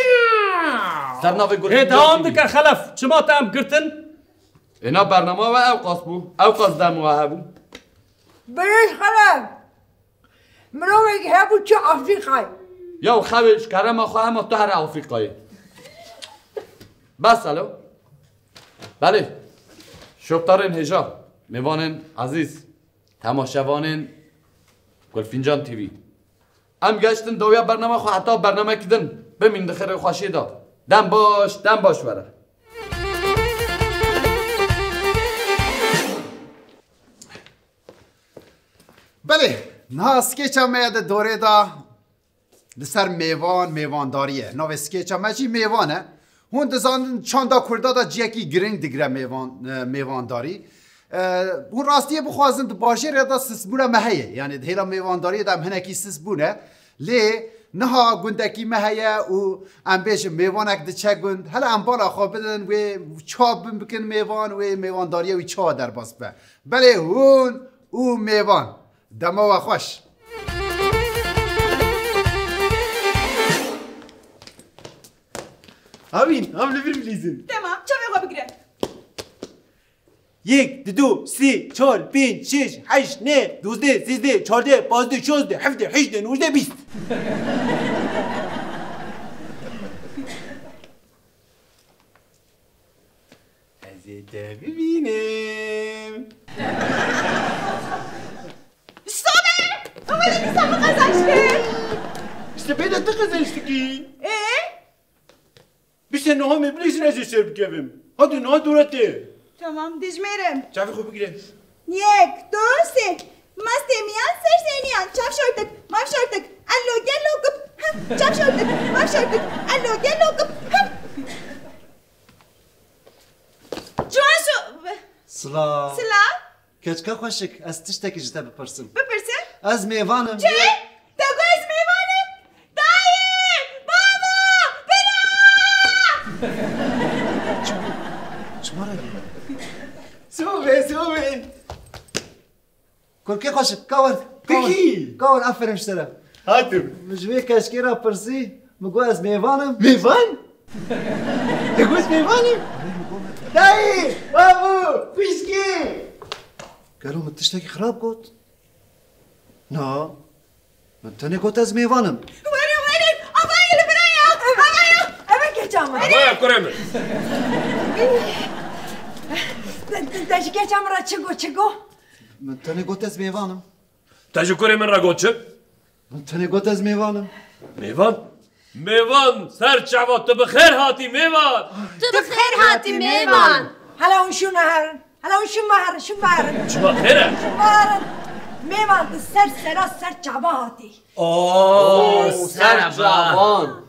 Ser navê gurê Ê, dewam dike, Xelef. Çima te em girtin? Ê, na bernama we ew qas bû. Ew qas dem we hebû. Birêz Xelef. Mirovek hebû çi Afrîkayê. Ya xewê ji kerema xwe hema tu here Afrîkayê. Bes alo. Belê. Şopdarên hêja, mêvanên ezîz, temaşevanên Gulfîncan T V. Em geştin dawiya bernama xwe heta bernamekî din. Bimîn di xêr û xweşiyê de. Dem baş, dem baş were. Belê, niha skêça me ya di dorê de li ser mêvan, mêvandarî ye. Navê skêça me jî mêvan e. Hûn dizanin çanda Kurda de ciyekî giring digire mêvan, e, mêvandarî. E, hûn rastiyê bixwazin di bajêrê de sisbûna me heye. Yanî di hêla mêvandariyê de em hinekî sisbûne. Lê niha gundekî me heye û em bêjin mêvanek diçe gund. Hele em bala xwe bidin wê çawa bin bikin mêvan, wê mêvandariyê wî çawa derbas be. Belê hûn û mêvan. Dema we xweş. Havîn, hav li vir bilîzin. Temam, çavê xwe bigire. Yek, didu, sê, çar, pênc, şeş, heşt, neh, dozdeh, sêzdeh, çardeh, pazdeh, şazdeh, hevdeh, hejdeh, nojdeh, bîst. Ez ê te bibînim. Sobe! Ama ne güzel bir kazançtı. İşte ben de kazançtı ki. Ee? Bir sen noha mebli için ez ê ser bikevim. Hadi noha dora te. Tamam, dijmerim. Çavê xwe bigire. Yek, du, sê. Mastê miyan, ser sêniyan, çav şortik, mav şortik, ello gello kip, him, çav şortik, mav şortik, ello gello kip, him. Ciwan şo-, Silav. Silav. Keçika xweşik, ez tiştekî ji te bipirsim. Bipirse? Ez mêvan im. Çi? Te got ez mêvan im? Dayê! Bavo! Bira! Çima, çima re? Sobe, sobe. Kurkê xweşik, ka wer, ka wer. Pekî. Ka wer, aferin ji te re. Hatim. Min ji vê keçikê re pirsî, min got ez mêvan im. Mêvan? Te got mêvan im? Dayê, bavo, xwişkê. Gelo min tiştekî xirab got? Na. Min tenê got ez mêvan im. Were, were, avayê li vira ya, avaya. Eve keça min. Avaya kurê min. Te, te, te ji keça min re çi got, çi got? Min tenê got ez mêvan im. Te ji kurê min re got çi? Min tenê got ez mêvan im. Mêvan? Mêvan, ser çava, tu bi xêr hatî mêvan. Tu bi xêr hatî mêvan. Hela hûn şûn herin. Hela hûn şûn me herin, şûn me herin. Çima xêr e? Şûn me herin. Mêvan tu ser sera ser çava hatî. Oo, ser çavan.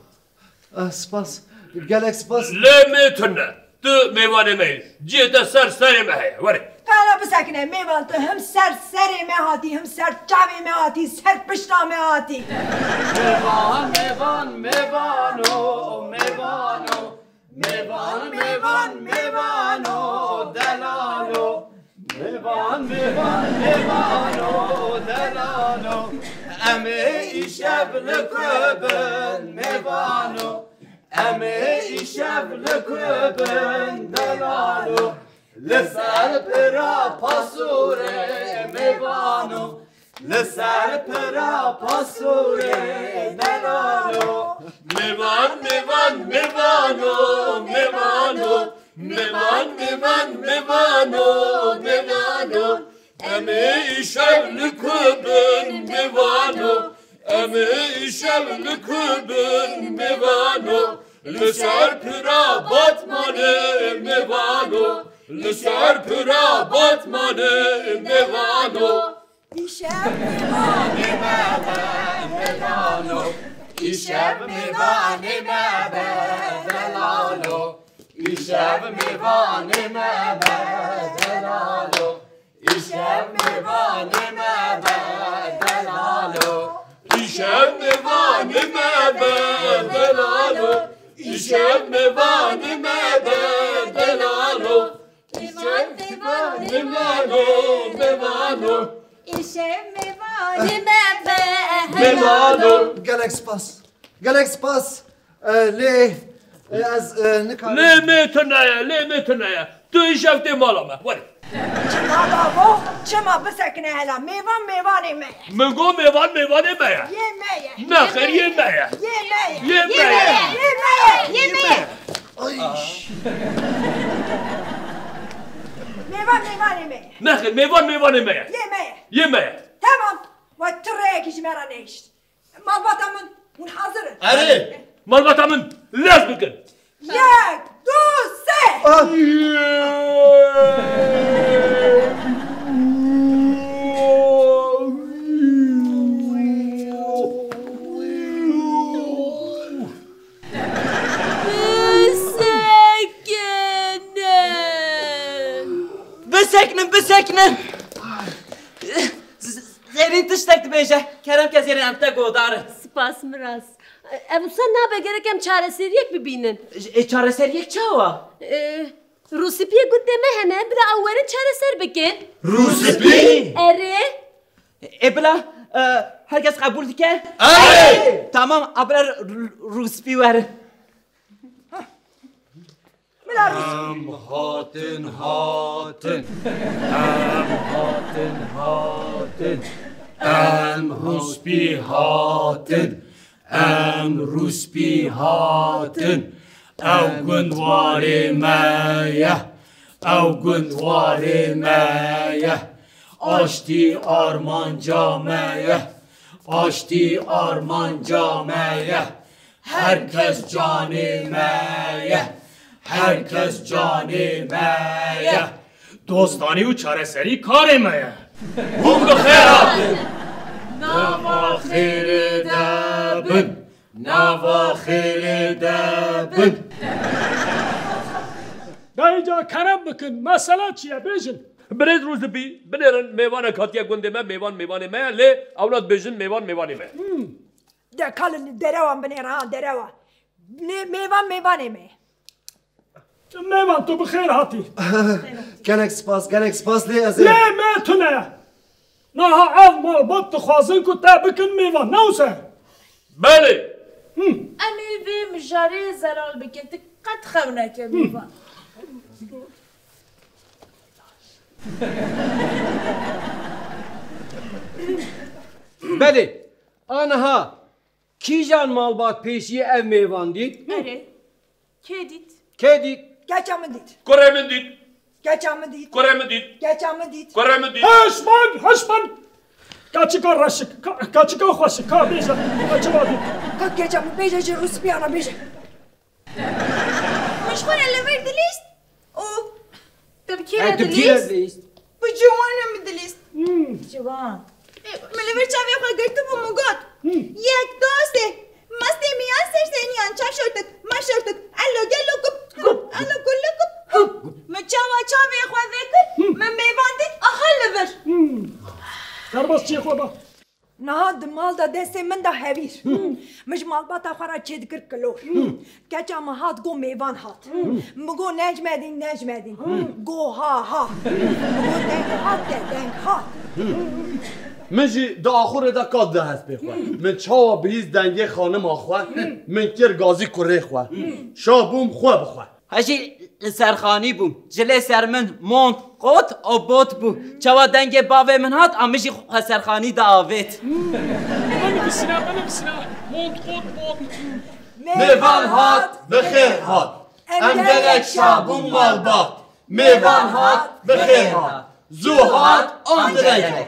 Ah, spas. Gelek spas. Lê me tune. Tu mêvanê me yî. Cihê te ser serê me heye. Were. Qala bisekine, mêvan tu him ser serê me hatî, him ser çavê me hatî, ser pişta me hatî. Mêvan, mêvan, mêvano, mêvano. Mêvan, mêvan, mêvano, delalo. Mêvan, mêvan, mêvano, delalo. Em ê îşev li ku bin, mêvano? Em ê îşev li ku bin, delalo? Li ser pira pasûrê, mêvano. Li ser pira pasûrê, delalo. Mêvan, mêvan, mêvano, mêvano. Mêvan, mêvan, mêvano, mêvano. Em ê îşev li ku bin, mêvano. Em ê îşev li ku bin, mêvano. Li ser pira Batmanê, mêvano. Li ser pira Batmanê, mêvano. Îşev mêvanê me be, mêvano. Îşev mêvanê me be, delalo. Îşev mêvanê me be, delalo. Îşev mêvanê me be delalo. Îşev mêvanê me be delalo. Îşev mêvanê me be delalo. Îşev mêvanê me be delalo. Îşev mêvanê me be delalo. Gelek spas. Gelek spas. E, lê, e, ez, e, nikarim. Lê me tune ye, lê me tune ye. Tu îşev tê mala me. Were. Çima bavo? Çima bisekine hela? Mêvan mêvanê me ye. Min got mêvan mêvanê me ye. Yê me ye. Nexêr yê me ye. Yê me ye. Yê me ye. Yê me ye. Yê me ye. Ay. Mêvan mêvanê me ye. Nexêr mêvan mêvanê me ye. Yê me ye. Yê me ye. Tamam. Wa tu rêyekî ji me re nehişt. Malbata min, hûn hazir in? Erê! Malbata min, lez bikin! Yek, du, sê! Ah! Bisekinin! Bisekinin, bisekinin! Zêrîn tiştek dibêje. Kerem ke Zêrîn, em te guhdar in. Spas Miras. Ev wisa nabe, gerek em çareseriyek bibînin. Ê, çareseriyek çawa? Ê, Rûspiyê gundê me hene, bila ew werin çareser bikin. Rûspî? Erê. Ê, bila, e, herkes qebûl dike? Erê. Tamam, a bila r-, r-, rûspî werin. Em hatin, hatin. Em hatin, hatin. Em rûspî hatin. Em rûspî hatin. Ew gund warê me ye. Ew gund warê me ye. Aştî armanca me ye. Aştî armanca me ye. Her kes canê me ye. Her kes canê me ye. Dostanî û çareserî karê me ye. Hûn bi xêr hatin. Nava xêrê de bin. Nava xêrê de bin. Dayîca kerem bikin, mesele çi ye? Bêjin. Birêz Rûzibî, binêrin, mêvanek hatiye gundê me, mêvan mêvanê me ye, lê ewna dibêjin mêvan mêvanê me ye. De kalin derewan binêre ha, derewa. Nê, mêvan mêvanê me ye. Mêvan, tu bi xêr hatî. Gelek spas, gelek spas, lê ez ê Lê me tune ye. Naha ev malbat dixwazin ku te bikin mêvan, ne wisa? Belê. Hı. Em ê vê mijarê zelal bikin, tu qet xew neke mêvan. Belê. Aniha kîjan malbat pêşî ev mêvan dît? Erê. Kê dît? Kê dît? Keça min dît. Kurê min dît. Keça min dît. Kurê min dît. Keça min dît. Kurê min dît. Hişman, hişman. Kaçika reşik, ka-, kaçika xweşik, ka bêje, kaçi wa dît. Ka keça min bêje ji rûspiyana bêje. Min ji xwe re li vir dilîst û tu bi kî re dilîst? Bi ciwanan min dilîst. Hmm. Ciwan. Min li vir çavê xwe girtibû, min got, hmm, yek, du, sê. Mastê miyan ser sêniyan çav şortik, ma şortik, elo gelo kup, kup, elo gelo kup, kup. Min çawa çavê xwe vekir, hmm, min mêvan dît, aha li vir. Hmm. Derbas çê xwe ba. Niha di mal de destê min de hevîr. Min ji malbata xwe re çêdikir kilor. Keça min hat, got, mêvan hat. Min got, Necmedîn, Necmedîn. Got, ha, ha. Min got, deng hat de, deng hat. Min jî di axurê de qat da hespê xwe. Min çawa bihîst dengê xanima xwe, min kir gazî kurê xwe. Şa bûm xwe bi xwe. Hejî li serxanî bûm. Ji lê ser min mont, qot û bot bû. Çawa dengê bavê min hat, a min jî xweserxanî diavêt. Binivîsîne, binivîsîne. Mont, qot, bot. Mêvan hat, bi xêr hat. Em gelek şa bûn malbat. Mêvan hat, bi xêr hat. Zû hat, an direk hat.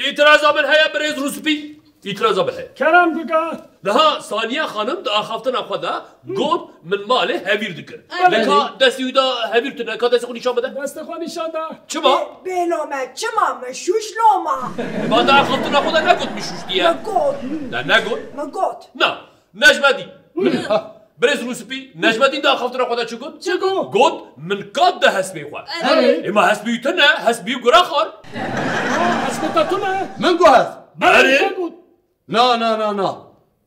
Îtiraza min heye birêz Rûspî. Îtiraza min heye. Kerem bike. Niha Saniye xanim di axaftina xwe de got, min malê hevîr dikir. Belê. Lê ka destê wî de hevîr tune, ka destê xwe nîşan bide. Destê xwe nîşan de. Çima? Bê-, bêlo me, çima min şûş loma? Ma di axaftina xwe de negot min şûş diye? Min got. Ne, negot. Min got. Na, Necmedîn. Min. Birêz Rûspî, Necmetîn di axaftina xwe de çi got? Çi got? Got, min qat de hespê xwe. Erê. Ê ma hespî tune, hespî gura xwar. Hespê te tune? Min got hesp. Erê. Te got. Na, na, na, na.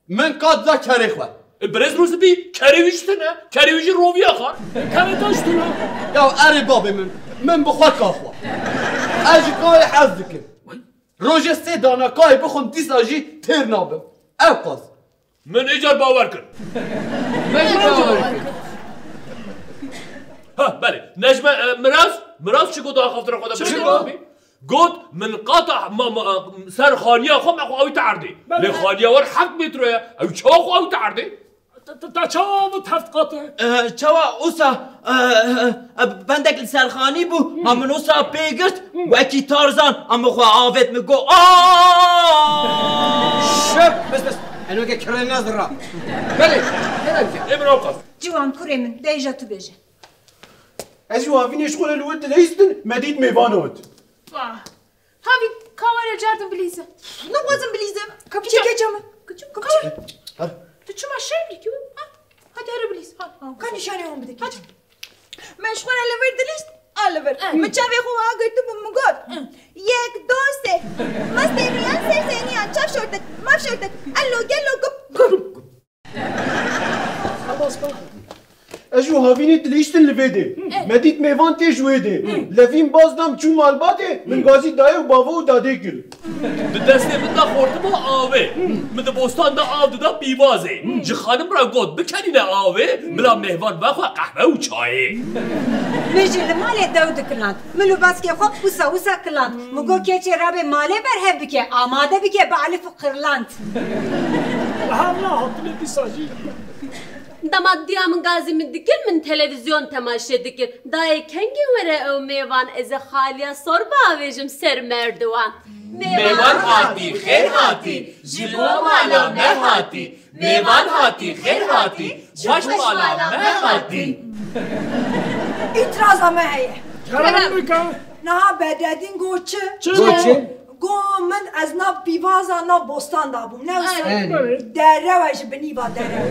Min qat da kerê xwe. E, birêz Rûspî, kerê wî jî tune, kerê wî jî roviya xwar. Kerê te jî tune. Ya erê babê min, min bi xwe ka xwe. Ez ji kayê hez dikim. Rojê sê dana kayê bixwim dîsa jî têr nabim. Ew qas. Min îcar bawer kir. Min jî bawer kir. Ha, belê. Necme, e, Miraz, Miraz çi got axaftina xwe de? Çi got? Got, min qata ma, ma, ser xaniya xwe me xwe ewî te erdê. Belê. Lê xaniya wer heft metro ye. Ew çawa xwe ewî te erdê? Te, te, te çawa vit heft qat e? E, çawa usa, e, e, e, bendek li ser xanî bû, ma min usa pê girt, wekî Tarzan, a min xwe avêt, min got, "Aa!" Şep, bes, bes. Eno ke kirê nezira. Belê, kerem ke. Ê min ew qas. Ciwan kurê min, de îja tu bêje. Ez jî havînê ji xwe re li wir dileyistin, me dît mêvan hat. Vah. Havîn, ka were cardin bilîze. Nixwazim bilîzim. Ka biçe keça min. Ka were. Her. Tu çima şerm dikî? Ha? Hadi here bilîz. Ha, ha. Ka nîşanê wan bide keça min. Me ji xwe re li vir dilîst, a li vir. Eh. Min çavê xwe wiha girtibû, min got, eh, yek, do, sê. Mastê riyan, sêrsêniyan, çav şortik, mav şortik, elo, gelo, gup, gup. Ez û havînê dilîştin li vê dê. Eh. Me dît mêvan tê ji wê dê. Eh. Levîn baz dam çû malbatê, min gazî dayê û bavo û dadê kir. Bi destê min de xortibû avê. Min di bostan de av dida pîvazê. Ji xanim re got, "Bikenîne avê, bila mêvan vexwe qehwe û çayê." Min jî li malê dew dikiland. Min û baskê xwe wisa wisa kiland. Min got, "Keçê rabe malê berhev bike, amade bike bi elif û qirland." Aha, na hatine dîsa jî. Dema diya min gazî min dikir, min televîzyon temaşe dikir. Dayê kengî were ew mêvan, ez ê xaliya sor biavêjim ser merdiwan. Mêvan hatî, xêr hatî, ji bo mala me hatî. Mêvan hatî, xêr hatî, ji bo mala me hatî. Îtiraza me heye. Kerem bike. Niha Bedredîn got çi? Çi got? Got çi? Got min ez nav pîvaza nav bostan da bûm. Ne wisa? Erê. Derew e ji binî va derew.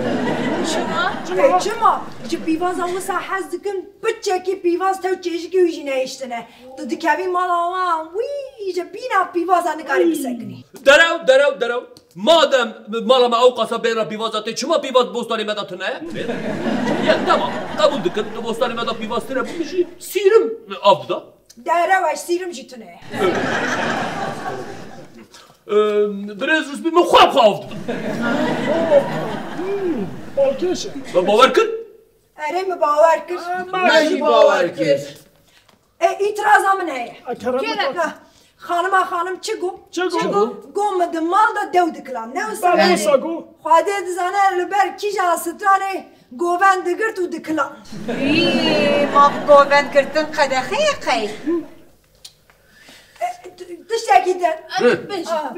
Çima? Çima? E, çima? Ji pîvaza wisa hez dikim, piçekî pîvaz tew çêjikê wî jî nehiştine. Tu dikevî mala wan, wî ji bîna pîvaza nikarî bisekinî. Derew, derew, derew. Madem mala me ew qasa bêra pîvaza tê, çima pîvaz bostanê me de tune ye? Ya, temam, qebûl dikim, tu bostanê me de pîvaz tune bû, min jî sîrim av dida. Derew e, sîrim jî tune ye. Ee, birêz Rûspî, min xwe bi xwe av dida. Hmm, balkêş e. Me bawer kir? Erê, min bawer kir. Me jî bawer kir. E, îtiraza min heye. A, kerem bike. Na, xanima xanim çi got? Çi got? Çi got? Got, min di mal de dew dikiland. Ne wisa? Belê, wisa got. Xwedê dizane li ber kîjan stranê govend digirt û dikiland. Î, ma govend girtin qedexeyê qey? E, t-, tiştekî din. Hı. Bêj. A.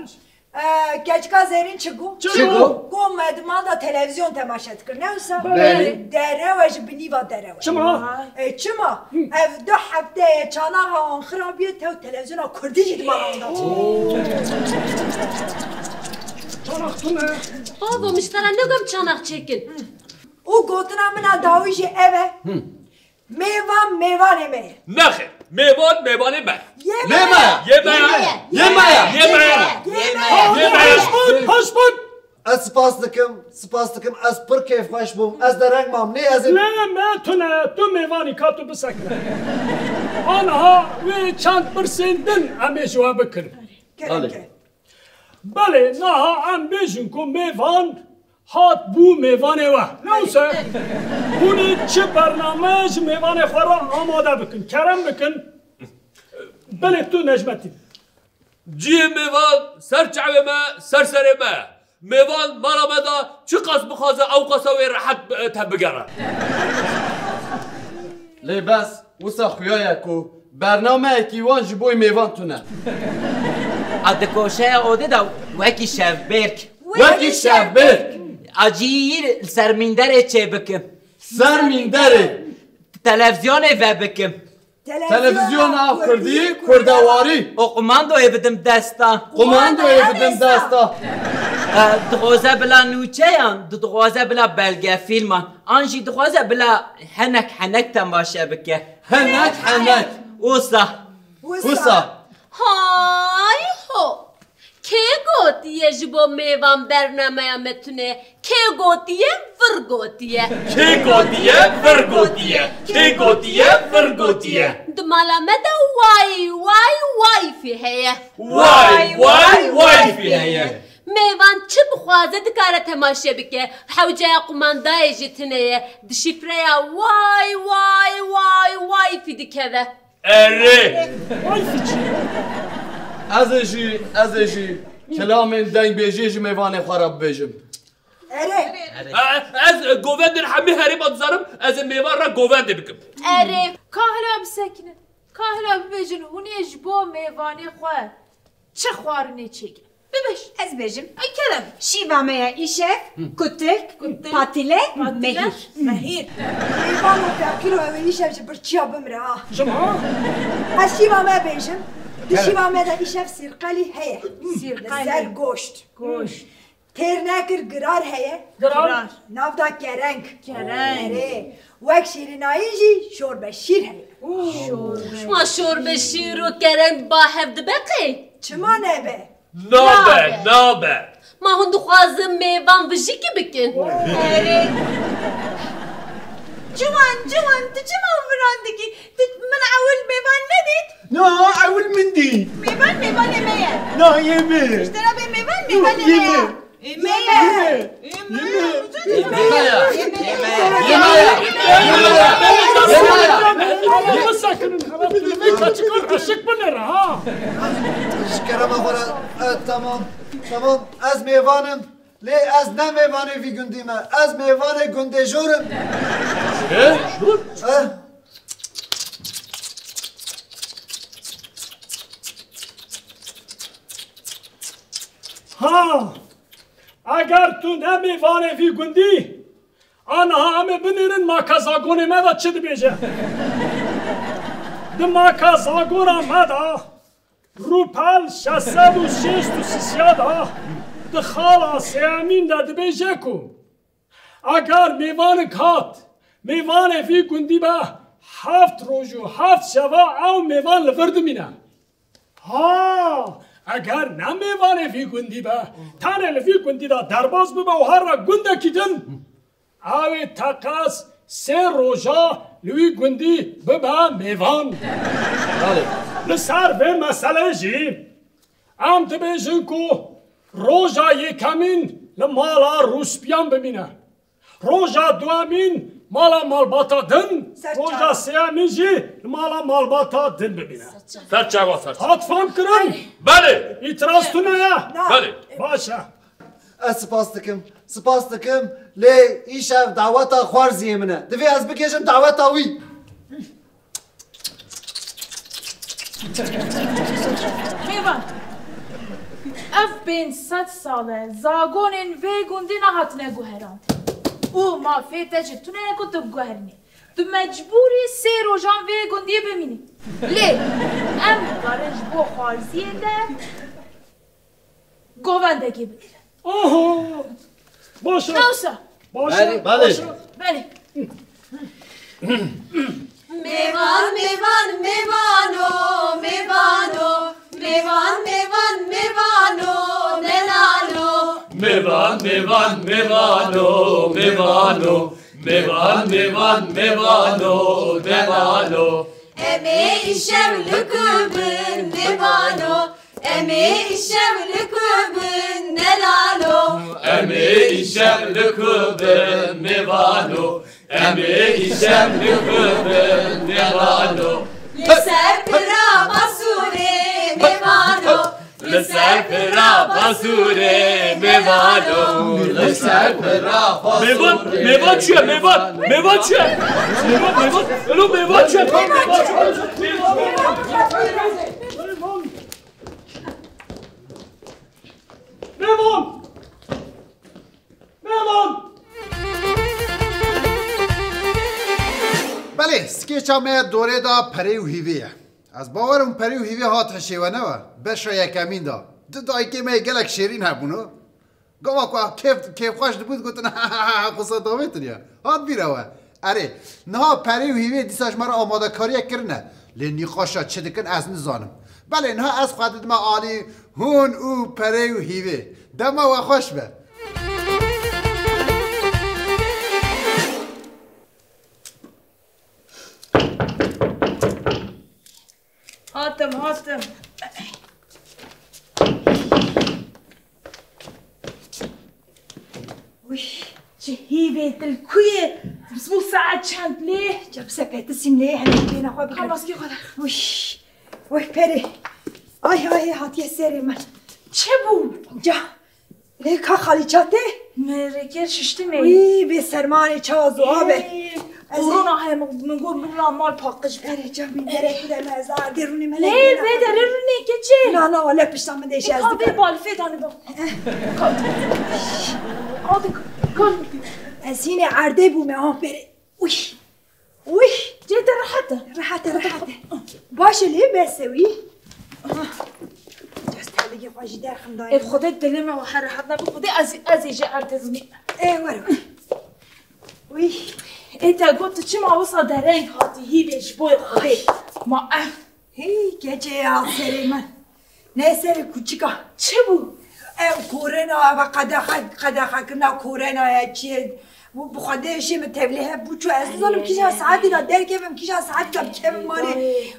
Ee, keçika Zerîn çi got? Çi got? Got me di mal de televîzyon temaşe dikir, ne wisa? Belê. Derew e ji binî va derew e. Çima? Ee, çima? Ev du hefteyê çanaxa wan xirabiye, tew televîzyona kurdî jî di mala wan de. Çanax tune. Bavo, min ji te re negot çanax çêkin. Û gotina min a dawî jî ev e. Mêvan mêvanê me ye. Nexêr, mêvan mêvanê me. Yê me ye. Yê me ye. Yê me ye. Yê me ye. Yê me ye. Yê me ye. Hoş bûn, hoş bûn. Ez spas dikim, spas dikim. Ez pir kêfxweş bûm. Ez dereng mam. Nê ez ê... Lê me tune, tu mêvanî ka tu bisekine. Aniha wê çend pirsên din em ê ji we bikin. Kerem ke. Belê, niha em bêjin ku mêvan hat bû mêvanê we. Ne wisa? Hûn ê çi bername ji mêvanê xwe re amade bikin, kerem bikin. Belê tu Necmetîn. Cihê mêvan ser çavê me, ser serê me. Mêvan mala me de çiqas bixwaze ew qasa wê rehet, e, tevbigere. Lê bes. Wisa xuya ye ku bernameyekî wan ji bo mêvan tune. A di koşeya odê de wekî şevbêrk. Wekî şevbêrk. A cihî li ser mînderê çêbikim. Ser mînderê. Televîzyonê vebikim. Televîzyona kurdî, kurdewarî. Û qumandoyê bidim desta. Qumandoyê bidim desta. E, dixwaze bila nûçeyan, di-, dixwaze bila belgefîlman, an jî dixwaze bila henek henek temaşe bike. Henek henek. Wisa. Wisa. Hay ho! Kê gotiye ji bo mêvan bernameya me tune? Kê gotiye, vir gotiye? Kê gotiye, vir gotiye? Kê gotiye, vir gotiye? Di mala me de way, way, wayfî heye. Way, way, wayfî heye. Mêvan çi bixwaze dikare temaşe bike. Hewceya qumandayê jî tune ye. Di şîfreya way, way, way, wayfî dikeve. Erê. Vay fiçî. Ez ê jî, ez ê jî kilamên dengbêjiyê ji mêvanê xwe re bibêjim. Erê. E, ez, e, govendên hemî herêma dizanim, ez ê mêvan re govendê bikim. Erê. Kahila bisekinin. Kahila bibêjin, hûn ê ji bo mêvanê xwe çi xwarinê çêkin? Bibêj. Ez bêjim. Ay kerem. Şîva me ya îşev, kutik, Kutik. Patile, Patile. Mehîr. Mehîr. Mêvano feqîro ew ê îşev ji birçiya bimire ha. Çima? Ez şîva me bêjim. Di Kerem. Şîva me de îşev sîrqelî heye. Sîrqelî. Li ser goşt. Goşt. Têr nekir girar heye. Girar. Nav da kereng. Kereng. Erê. Wek şîrînayî jî şorbe şîr heye. Şorbe. Ma şorbe şîr û kereng ba hev dibe qey? Çima nebe? Nabe, nabe. Ma hûn dixwazin mêvan vijikî bikin? Erê. Ciwan, ciwan, tu çima viran dikî? Tu min ewil mêvan nedît? Na, ewil min dî. Mêvan, mêvanê me ye. Na, yê me. Ji te re bê mêvan, mêvanê me ye. Yê me. Ê me ye. Yê me. Yê me. Yê me. Yê me. Yê me. Yê me. Yê me. Bisekinin, hela tu li vê keçikan eşik binêre, ha. Ji kerema xwe re, e, tamam, tamam. Ez mêvan im. Lê ez ne mêvanê vî gundî me. Ez mêvanê gundê jor im. Çi? Jor? Eh. Ha! Eger tu ne mêvanê vî gundî, aniha em ê binêrin maka zagonê me de çi dibêje. Di maka zagona me de Rûpel şeş sed û şêst û sisiya de di xala sêyemîn de dibêje ku eger mêvanik hat, mêvanê vî gundî be, heft roj û heft şeva ew mêvan li vir dimîne. Ha, eger ne mêvanê vî gundî be, tenê li vî gundî de derbas bibe û here gundekî din, Ew ê teqez sê roja li wî gundî bibe mêvan. Belê. Li ser vê meselê jî em dibêjin ku roja yekemîn li mala rûspîyan bimîne. Roja duemîn mala malbata din, Serçava. Roja sêyemîn jî li mala malbata din bimîne. Serçava, serçava. Hat fam kirin? Belê. Îtiraz tune ye? Na. Belê. Baş e. Ez spas dikim, spas dikim, lê îşev daweta xwarziyê min e. Divê ez bigihêjim daweta wî. Mêvan, ev pênc sed sal e, zagonên vê gundî nehatine guherandin. Û mafê te jî tune ye ku tu biguherînî. Tu mecbûr î sê rojan vê gundiyê bimînî. Lê em dikarin ji bo xwarziyê te govendekê bigirin. Oho! Baş e. Ne wisa? Baş e. Belê. Belê. Baş e. Belê. Mêvan, mêvan, mêvano, mêvano. Mêvan, mêvan, mêvano, delalo. Mêvan, mêvan, mêvano, mêvano. Mêvan, mêvan, mêvano, delalo. Em ê îşev li ku bin, mêvano. Em ê îşev li ku bin, delalo. Em ê îşev li ku bin, mêvano. Em ê îşev li ku bin, mêvano. Li ser pira basûrê, mêvano. Li ser pira basûrê, mêvano. Li ser pira basûrê. Mêvan, mêvan çi ye, mêvan? Mêvan çi ye? Mêvan, mêvan. Elo, mêvan çi ye? Mêvan çi ye? Mêvan! Mêvan! Belê, skêça me dorê de perê û hîvê ye. Ez bawer im perê û hîvê hat hişê we, ne we? Beşa yekemîn de. Di dayikê me yê gelek şêrîn hebûn, o. Gava ku kêf, kêfxweş dibû, digotin, "Qisa davêtin ya." Hat bîra we. Erê, niha Perê û Hîvê dîsa ji me re amadekariyek kirine. Lê nîqaşa çi dikin ez nizanim. Belê, niha ez xwe didime alî hûn û Perê û Hîvê. Dema we xweş be. Hatim, hatim. Uy, çi hîvê dil ku ye? Bi saet çend lê? Ca bi sepetisîm lê, henê bêna xwe bikir. Ka maskê xwe de. Uy, uy, Perê. Ay, ay, hatiye serê min. Çi bû? Ca. Lê ka xalî ça tê? Min rêkê şiştî me. Wî, bê sermanê çawa ziwa be. Ê, Ez ê korona heye, min, min got, min la mal paqij be. Erê, cem min derê ku de me ez ardê rûnê me. Lê, vê derê rûnê keçê. Na, na, wele pişta min de Ê, işe ez ka vê dikim. Balfê danî bak. Hadi, kal. Ez hînê erdê bûme, ha, berê. Uy. Uy! Cê te rehet e. Rehet e, rehet e. Baş e lê bes e wî. Ah. Cez teligê xwe jî derxim dayê. Ê Xwedê dilê me wiha rehet nebe, Xwedê ez, ez ê jê erdê zinî. Ê were were. Uy. Ê te got tu çima wisa dereng hatî hîvê ji bo Xwedê. Ma ev. Hey, keçê ya serê min. Ne serê kûçika. Çi bû? Ev korena, ev qedexe, qedexekirina korena ye, çi ye? Bu, bi Xwedê şê min tevlî hev bû, çû ez nizanim kîjan saetî de derkevim, kîjan saetî de bikevim malê.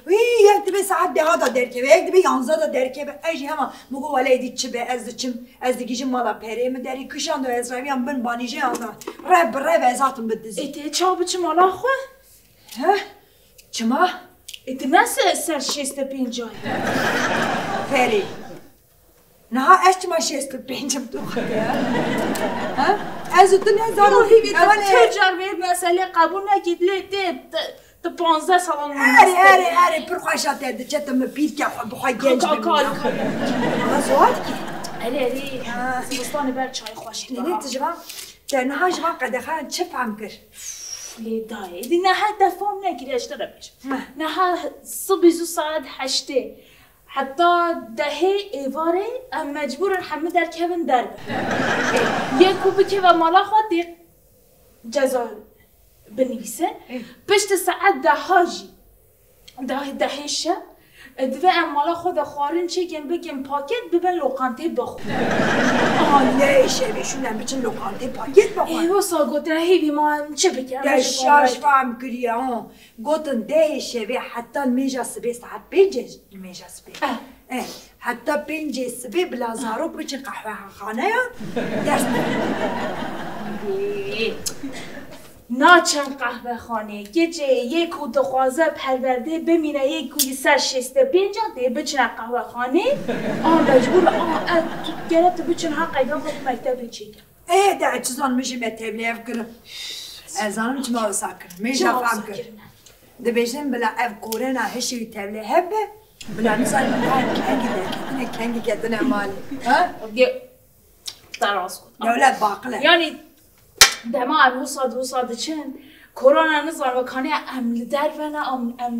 Wî, yek dibe saet deha de derkeve, yek dibe yanzda de derkeve. Ez jî hema, min got, "Wele êdî çi be, ez diçim, ez digihîjim mala perê min derî." Kişan de ez reviyan bin banîjeyan de. Rev bi rev ez hatim bi dizî. Ê, tê çawa biçim mala xwe? He? Çima? Ê, tu ne se-, ser şêst û pênc ay? Ferî. Niha ez çima şêst û pênc im tu xwe ya? Ha? Ez û tu ne zaro Yo, hîvî tu ewan ê- tu car vê meselê qebûl nekî, lê tê, tu, tu panzdeh salan Erê, erê, erê, pir xweşa te diçe, tu min pîr ke xwe, bi xwe genc Ka, bimîne. Ka, ka. Ama zor ki. Erê, erê. Ha. Zivistanê ber çay xweş. Nê, nê, tu ji van, te niha ji van qedexeyan çi fehm kir? Lê dayê, dî niha te fam nekiriye, ji te re bêjim. Heh. Niha sibî zû saet heştê heta dehê êvarê em mecbûr in hemû derkevin derve. Yê ku bikeve mala xwe tê ceza binivîse. Ê. Piştî saet deha jî Dahê dehê şev, e, divê em mala xwe de xwarin çêkin, bikin paket, bibin loqantê bixwin. Aha, ne şevê şûn em biçin loqantê paket bixwin. Ê, wisa gotine hêvî ma em çi bikin? Te şaş fehm kiriye, ha. Gotin dehê şevê heta nimêja sibê saet pêncê nimêja sibê. Eh. Eh, heta pêncê sibê bila zarok biçin qehwexaneya ders bixwin. Ê. Naçin qehwexanê, keçê yê ku dixwaze perwerdê bimîne, yê ku li ser şêst û pênc a tê biçine qehwexanê, a mecbûr a, e, tu gere tu biçin ha qeyda xwe bi mektebê çêke. Ê, de ez çi zanim, min jî me tevlî ev kirin. Ez zanim çima wisa kirin. Min jî Çima fam wisa kir. kirine? Dibêjin bila ev korena hişê wî tevlî hev be, bila nizanin kengî derketine, kengî ketine malê. Ha? Ge-, Te rast got. Dewlet baqil e. Yanî dema em wisa di wisa diçin, korona nizan wekane em li derve ne, em, em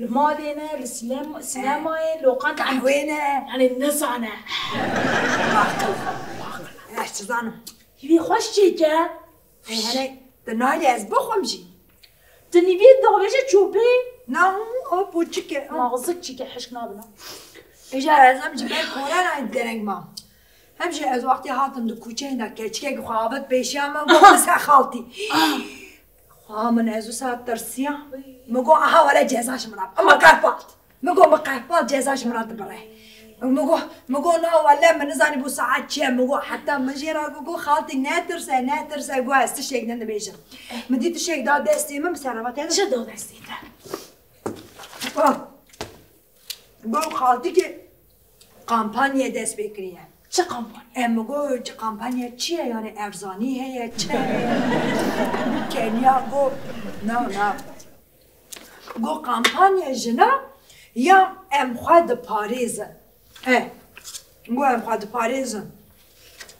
li malê ne, li sinem-, sinemayê, loqant em Qehwê ne. Yanî nizane. Baqil, baqil. Ez çi zanim. Hîvî xweş çêke. Ê, hele, tu nayê ez bixwim jî. Tu nîvî davêje çopê. Na, o poçik e. Nazik çike hişk nabina. Îja ez hem ji ber korenayê dereng mam. Hem jî ez wextê hatim di kuçeyên de keçikek xwe avêt pêşiya min, got, "Bise xaltî." Xwa min ez wisa tirsiya. Min got, "Aha, wele ceza ji min re." Min qehpalt. Min got, "Min qehpal ceza ji min re dibire." Min got, min got, "Na wele min nizanî bû saet çi ye." Min got, heta min jê re got, got, "Xaltî netirse, netirse." Got, "Ez tiştek din dibêjim." Min dî tiştek da destê min, bi serava te de. Çi da destê te? Got, got, "Xaltîkê kampanyaya dest pê kiriye." Çi kampanya? Em, min got, "Çi kampanya çi ye? Yani erzanî heye, çi heye?" Kenya got, "Na, na." Got, "Kampanya jina ya em xwe diparêzin." E, got, "Em xwe diparêzin."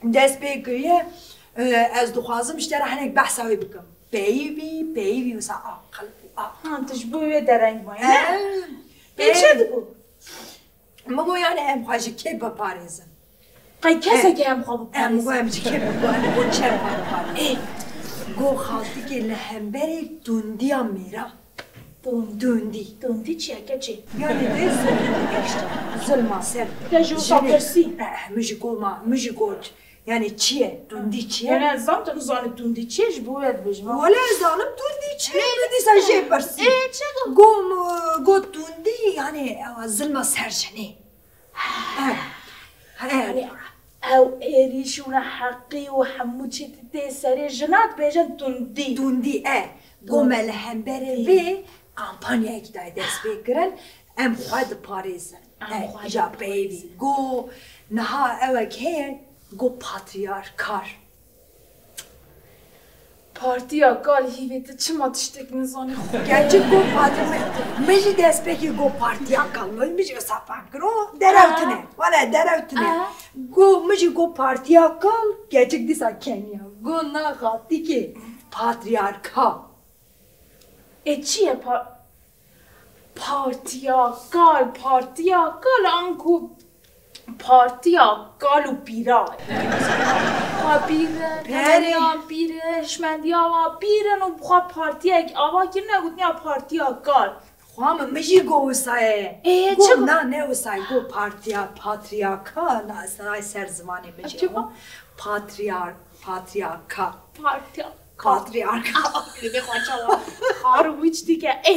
Dest pê kiriye, e, ez dixwazim ji te re hinek behsa wê bikim. Peyivî, peyivî wisa aqil û aqil. Ha, tu ji bo wê dereng mayî, ne? E, Pê çi e. dibû? Min got, "Yani em xwe ji kê biparêzin?" Ay, kesekî em xwe biparêzin. Em go em ji kê biparêzin? Go çem xwe biparêzin? Ê. Go xaltikê li hemberî tundiya mêra. Tundî. Tundî. Tundî çi ye keçê? Yani de zulm işte. Zulma ser. Te ji wisa pirsî? Eh, eh, min jî go ma, min jî go. Yani çi ye? Tundî çi ye? Yani ez zam tu nizanî tundî çi ye, ji bo we dibêjim. Wele ez zanim tundî çi ye? Min dîsa jê pirsî. Ê, çi go? Go, go tundî yani ewa zulma ser jinê. He. He. Yanî ew êrîş û neheqî û hemû çî tê serê jina dibêjin tundî. Tundî, e. Go me li hemberê vê kampanyayekî dayê dest pê kirin, em xwe diparêzin. Em xwe diparêzin. Îja peyvî. Go niha ewek heye, go patriyarkar. Partiya kal hîvê tu çima tiştek nizanî xwe? Gerçek go partiya, min jî destpêkê go partiya kal. Min jî wisa fam kir. O derew tune. Wele derew tune. Go min jî go partiya kal, gerçek dîsa keniya. Go na xaltikê patriyarka. E çi ye pa-, Partiya kal, partiya kal, anku partiya kal û pîra. Wa pîr e, temeliyan pîr e, hişmendiya wa pîr in û bi xwe partiyek ava kirine, gotiya partiya kal. Xwa min, min jî go wisa ye. Ê, go çi go? Na, ne wisa ye, go partiya, patriyaka, na, ser zimanê min jî. Çi go? Patriyar-, patriyaka. Partiya. Patriyarka. Li vê xwe çawa? Xar wîç dike. Ê.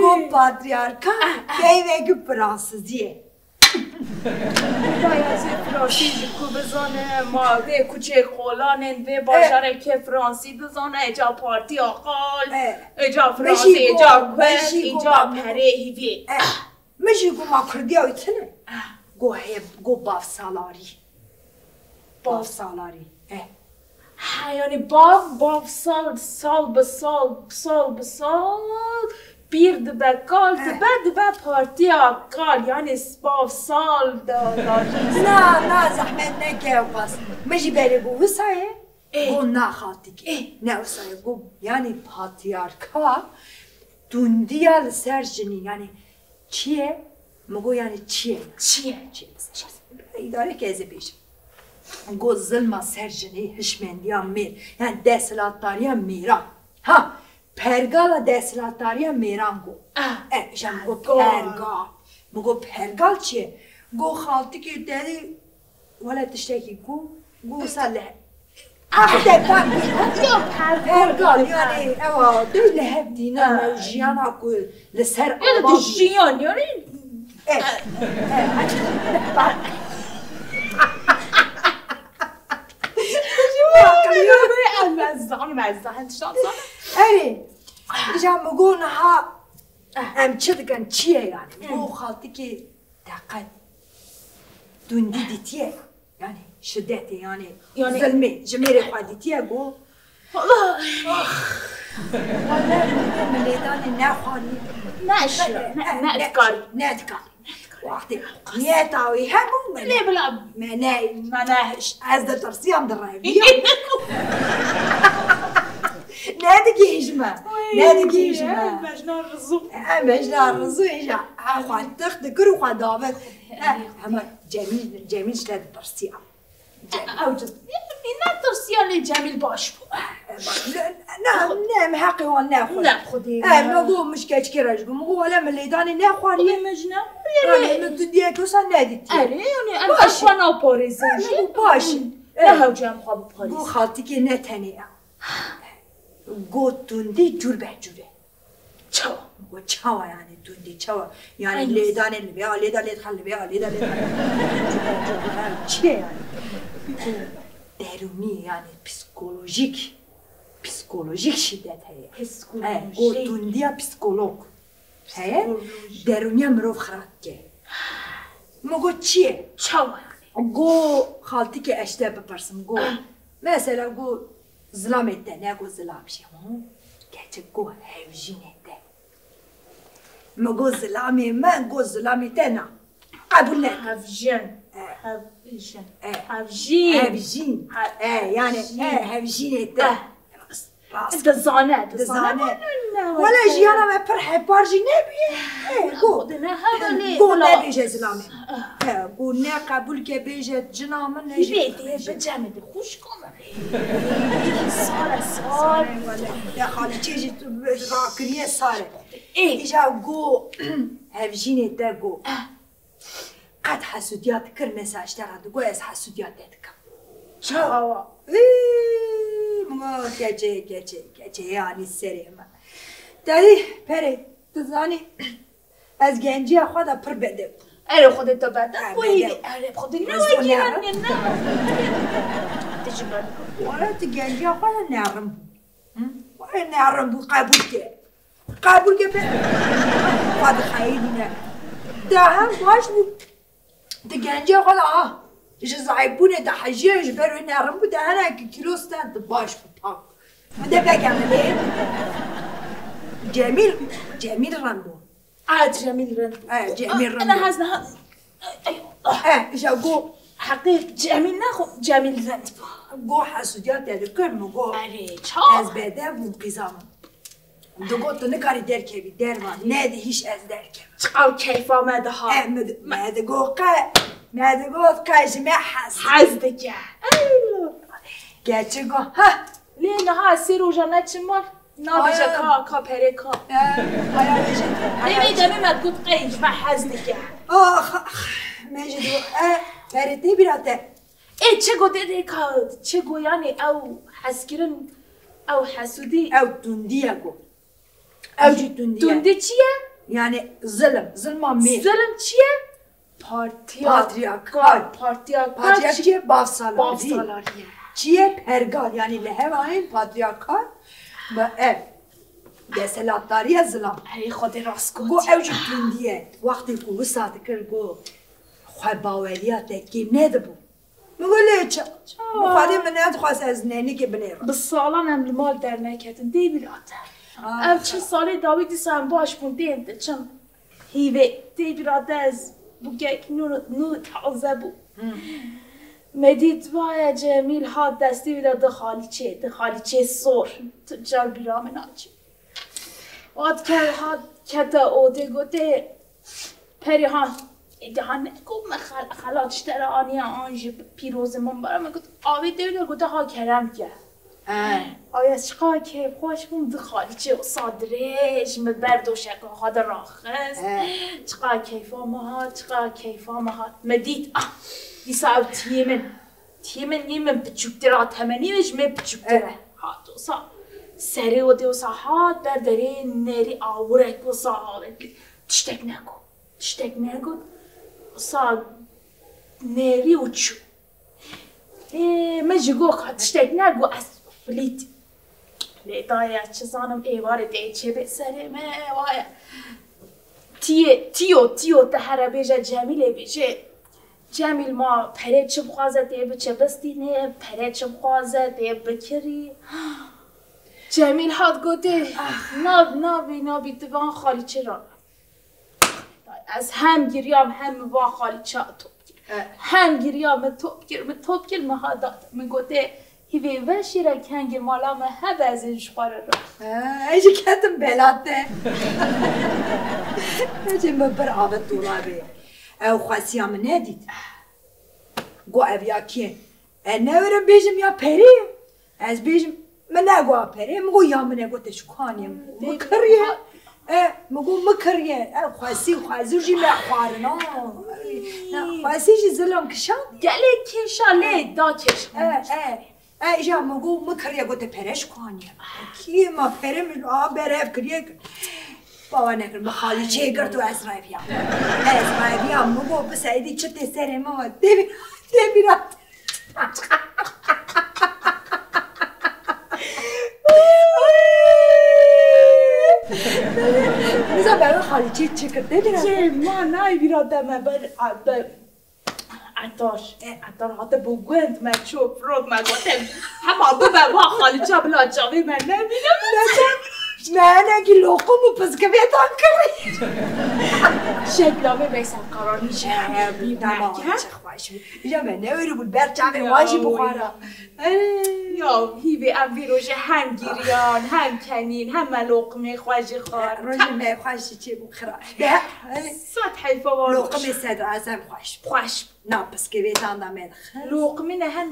Go patriyarka peyvekî fransizî ye. Dayazê fransî ji ku bizane, ma vê kuçê kolanên vê bajarê ke fransî dizane, eca partiya qal, eca fransî, eca kuet, eca perê hîvê. Min jî go ma kurdiya wî tune. Ah. Go heye, go bavsalarî. Bav- Bavsalarî. Eh. Ha, yani bav, bav sal, sal bi sal, sal bi sal, pîr dibe, kal dibe, dibe partiya kal. Yani s-, bav sal da, da. Na, na, zehmet neke ew qas. Min jî berê go wisa ye. Ê. Go na xaltikê. Ê. Ne wisa ye, go, yani patriyarka tundiya li ser jinî, yani çi ye? Min go yani çi ye? Çi ye? Çi ye? Îdareke ez ê bêjim. Go zilma ser jinê, hişmendiya mêr, yani desthilatdariya mêran. Ha, pergala desthilatdariya mêran go. Ah, e, îja min go pergal. Pergal. Min go pergal çi ye? Go xaltikê te Wele tiştekî ku, ku wisa li, ah, te fam kir. Yok, pergal, pergal, yani, ewa, tu li hev dîna, ha, me jiyana ku li ser, yani, ava tu jiyan, yani. Eh, eh, Erê, îja min go niha, em çi dikin, çi ye yani? Go xaltikê te qet tundî dîtiye? Yani şidetê, yani, yani zilmê, ji mêrê xwe dîtiye go. Wala. Ah. Wala min lêdanê nexwarî. Ne, ne, ne, ne dikarî. Ne dikarî. Wextê niyeta wî hebû, me ne, bila, me ne, me ne, ez ditirsiyam direviyam. Ne digihîjme. Ne digihîjme. Mejna rizu. E, mejna rizu, îja. Ha, xwe tix dikir û xwe davêt. E, hema Cemîl, Cemîl ji te ditirsiya. Ew cid. Ne tirsiya lê Cemîl baş bû. E, bak, ne, ne, ne, em heqê wan nexwin. Ne, xwedê. E, me got, min ji keçikê re jî got. Min got, wele min lêdanê nexwariye. Xwedê me ji ne. Erê, min tu diye wisa nedîtiye. Erê, yani em xwe naparêzin jî. Baş. Ne hewce em xwe biparêzin. Got, xaltikê ne tenê ya. Got, tundî cûr be cûr e. Çawa? Got, çawa yani tundî, çawa? Yani lêdanê li vê alê de lê dixe, li vê alê de lê dixe. Çi ye yani? Derûnî yani psikolojik, psikolojik şîdet heye. Psikolojik. E, got tundiya psikolog heye, derûniya mirov xirab dike. Min got çi ye? Çawa yani? Got xaltikê ez ji te bipirsim, got. Mesela got, zilamê te, ne got zilam jî, hû? Keçik got hevjînê te. Min got zilamê me, got zilamê te na. Qebûl neke. Hevjin. E. Hevjin. E. Hevjîn. Hevjîn. He-, e, yani, hevjîn. E, hevjînê te. E. Rast. Dizane, dizane. Dizane. Wele jiyana me pir hepar jî nebî. Ê, go. Xwedê ne hevalê, Go wela. Nebêje zilamê. He, go ne qebûl ke bêje cina min, ne jî Bê, bê, bêje. Bi cemê de xwişka min. Sare, sare. Wele, ya xalîçê jî tu rakiriye sare. Ê. Îja go, hevjînê te go. Ah. Qet hesûdiya dikir, mesela ji te re digot ez hesûdiya te dikim. Çawa? Î, min got, keçê, keçê, keçê, yanî serê min. Te dî, perê, tu zanî, ez genciya xwe de pir bedew. Erê, Xwedê te bedew Ha, bû, bedew. Erê, Xwedê ne Ez wekî ne, ne, ne. Te jî bedew. Wala tu genciya xwe de nerin bû. Hı? Wala nerin bû, qebûl ke. Qebûl ke be. Xwe dixeyîdîne. De hem baş bû. Di genciya xwe de, ah, ji zayîfbûnê de hejiye, ji ber wê nerin bû, de hinekî kîlo stend di baş bû, pak. Min de veke min ê. Cemîl, Cemîl rind bû. Ah, Cemîl rind bû. Eh, Cemîl rind bû. Ana hez niha. Ey, ah. Eh, îja go. Heqî Cemîl nexwe, Cemîl rind bû. Go hesûdiya te dikir min, go. Erê, ça? Ez bedew bûm qîza min. Digot, tu nikarî derkevî derva, nedî hîş ez derkevim. Çiqaw keyfa me diha. E, me di-, me digot qe, me digot qe ji me hez. Hez dike. Ey, keçi go, ha. Lê niha sê roja neçim mal, nabêje Aya. Ka, ka perê ka. E, aya bêje. Lê vê demê me digot qe ji me hez dike. Ax, ax, me jî digot, e, perê tê bîra te. Ê, çi gotê dê ka, çi go, yanî ew hezkirin, ew hesûdî. Ew tundî ye go. Ew jî tundî ye. Tundî çi ye? Yani zilim, zilma mêr. Zilim çi ye? Patriarkal. Patriarkal. Patriarkal Patriark çi? Çi ye? Bavsalarî. Bavsalarî ye. Çi ye? Pergal, yani li hevayên patriarkal, me ev deselatdariya zilam. Erê, Xwedê rast got. Go ew jî tundî ye. Wextê ku wisa dikir go xwe baweriya te kêm nedibû. Min got, lê çi? Çi? Bi Xwedê min nedixwest ez neynikê binêrim. Bi salan em li mal derneketin. Dê bîra te. Ah. Ev çil salê dawî dîsa em baş bûn, dê em diçin. Hîvê, dê bîra te ez bûkek nû, nû taze bû. Hmm. Me dît vaye Cemîl hat destê wî de di xalîçê, di xalîçê sor. Tu car bîra min naçî. Hat ke-, hat kete odê, gotê, Perê ha, êdî ha ne ku me xel-, xelat ji te re aniye an jî pîrozê min bara, me got, avê tê de gote ha kerem ke. He. Ay ez çiqa keyfxweş bûm, di xalîçê wisa dirêj min ber doşeka xwe de raxist. He. Çiqa keyfa min hat, çiqa keyfa min hat. Me dît, ah, dîsa ew tiyê min. Tiyê min nî min piçûktir a, temenî wê ji min piçûktir e. Eh. Hat wisa serê odê wisa hat ber derê nerî awirek wisa, tiştek negot. Tiştek negot. Wisa nerî û çû. Ê, min ji go ka tiştek negot, ez filît. Lê daye çi zanim êvarê tê çêbê serê me, waye. Tiyê, tiyo, tiyo te here bêje Cemîlê bêje. Cemîl ma perê çi bixwaze tê biçe bistînê, perê çi bixwaze tê bikirî. Cemîl hat gotê, nav, navê, navî tu van xalîçê ra. Ez hem giriyam hem min van xalîça top kir. E. Hem giriyam min top kir, min top kir, min ha dat. Min gotê, Hîvê veşîre kengê mala me hebe ez ê ji xwe re re. Ha, ez jî ketim bela te. Ez ê min bir avêt dolabê. Ew xwesiya min nedît. Got ev ya kî ye? Ez ne werim bêjim ya perê ye. Ez bêjim, min negot perê, min got ya min e, got te ji ku anî ye? Min kiriye. E, min got min kiriye. E, xwesî, xwezû jî me xwarina. Ne, xwesî jî zilam kişand. Gelek kêşa lê da kêşa. E, e. E, îja min got, min kiriye, gote, pere ji ku anî ye? Kî ma pere min a berev kiriye kir. Bawer nekir, min xalîçeyê girt û ez reviyam. Ez reviyam, min got, bi seydî çi tê serê min we, tê bî-, tê bîra. Nizam, ew xalîçeyê çi kir, tê bîra. Çê, ma nayê bîra te me ber, ber, Etar, e, Etar hate bo gund me ço firot me gote. Hema bibe va xalîça bila çavê me nebîne. Me hinekî loqum û piskivêtan kirî. Şekla me beysa karanî jî heye bî. Tamam, merke. Çi xweş bî. Ya me newerî bû ber çavê wan jî bixwara. Ey, ya Hîvê em vî rojê hem giriyan, hem kenîn, hem me loqimê xwe jî xwar. Rojê me xweş jî çêbû xira. Sed heyfa var. Loqimê sedra ez hem xweş. Xweş. Na piskê vê tanda me dixin. Loqimî ne hem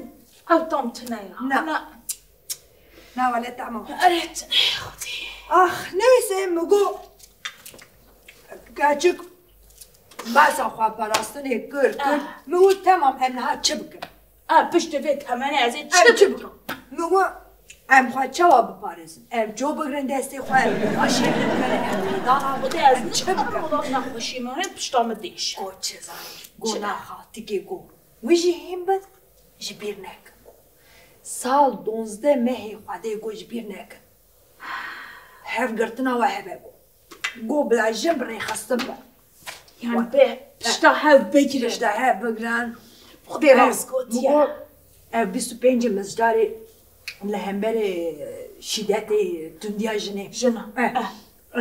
ew tam tune ya. Na. Na. Na wele tamam. Erê tune xwedî. Ax, neyse mi got. Keçik besa xwe parastinê kir, kir. Ah. Mi got tamam em niha çi bikin? A, piştî vê temenê ez ê çi bikim? Min got, em xwe çawa biparêzin? Em ço bigrin destê xwe, em nîqaşê bikin, em mêdana bikin, em çi bikin? Xwedê ez nikarim wela nexweşî min pişta min dêşe. Go çi zanî, go na xaltikê go. Wî jî hîn bin, ji bîr nekin. Sal donzdeh mehê Xwedê go ji bîr nekin. Hevgirtina we hebe go. Go bila jin bi rêxistin be. Yani be, pişta hev bigirin. Pişta hev bigirin. Xwedê rast gotiye. Ev bîst û pêncê mizdarê li hemberê şîdetê tundiya jinê. Jina. Eh. Eh.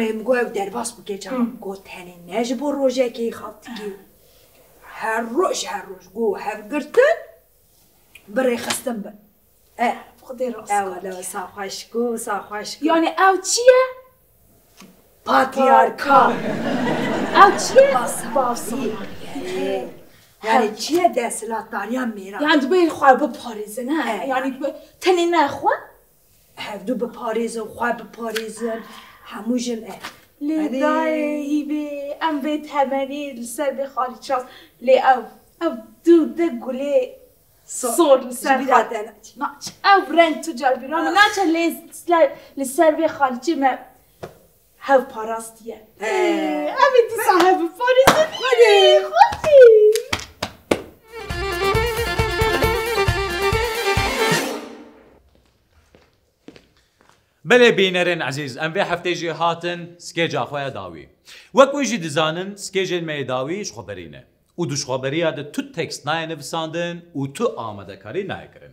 Em go ev derbas bike çawa. Go tenê ne ji bo rojekê xaltikî. Her roj, her roj go hevgirtin bi rêxistin be. E, Xwedê rast ew katiye. Ew saxweş ku, saxweş ku. Yani ew çi ye? Patriyarka. Ew çi ye? Basamî. Basamî. E, yani çi ye desthilatdariya mêra? Yani dibê xwe biparêzin, he? E, yani dibê tenê ne xwe? Hevdu biparêzin, xwe biparêzin, hemû jin e. Lê dayê hîvê, em vê temenî li ser vê xalîçan, lê ew, ew du de gulê Sor. Sor li ser xal-, naç. Ev reng tu car bîra min naçe lê s-, li ser vê xalçê me hev parastiye. He. Ee, em ê dîsa hev biparêzin. Hadi. Hadi. Belê bînerên ezîz, em vê heftê jî hatin skêca xwe ya dawî. Wek wî jî dizanin, skêjên me yê dawî ji xwe berî ne. Û di ji xweberiya de tu tekst nayê nivisandin û tu amadekarî nayê kirin.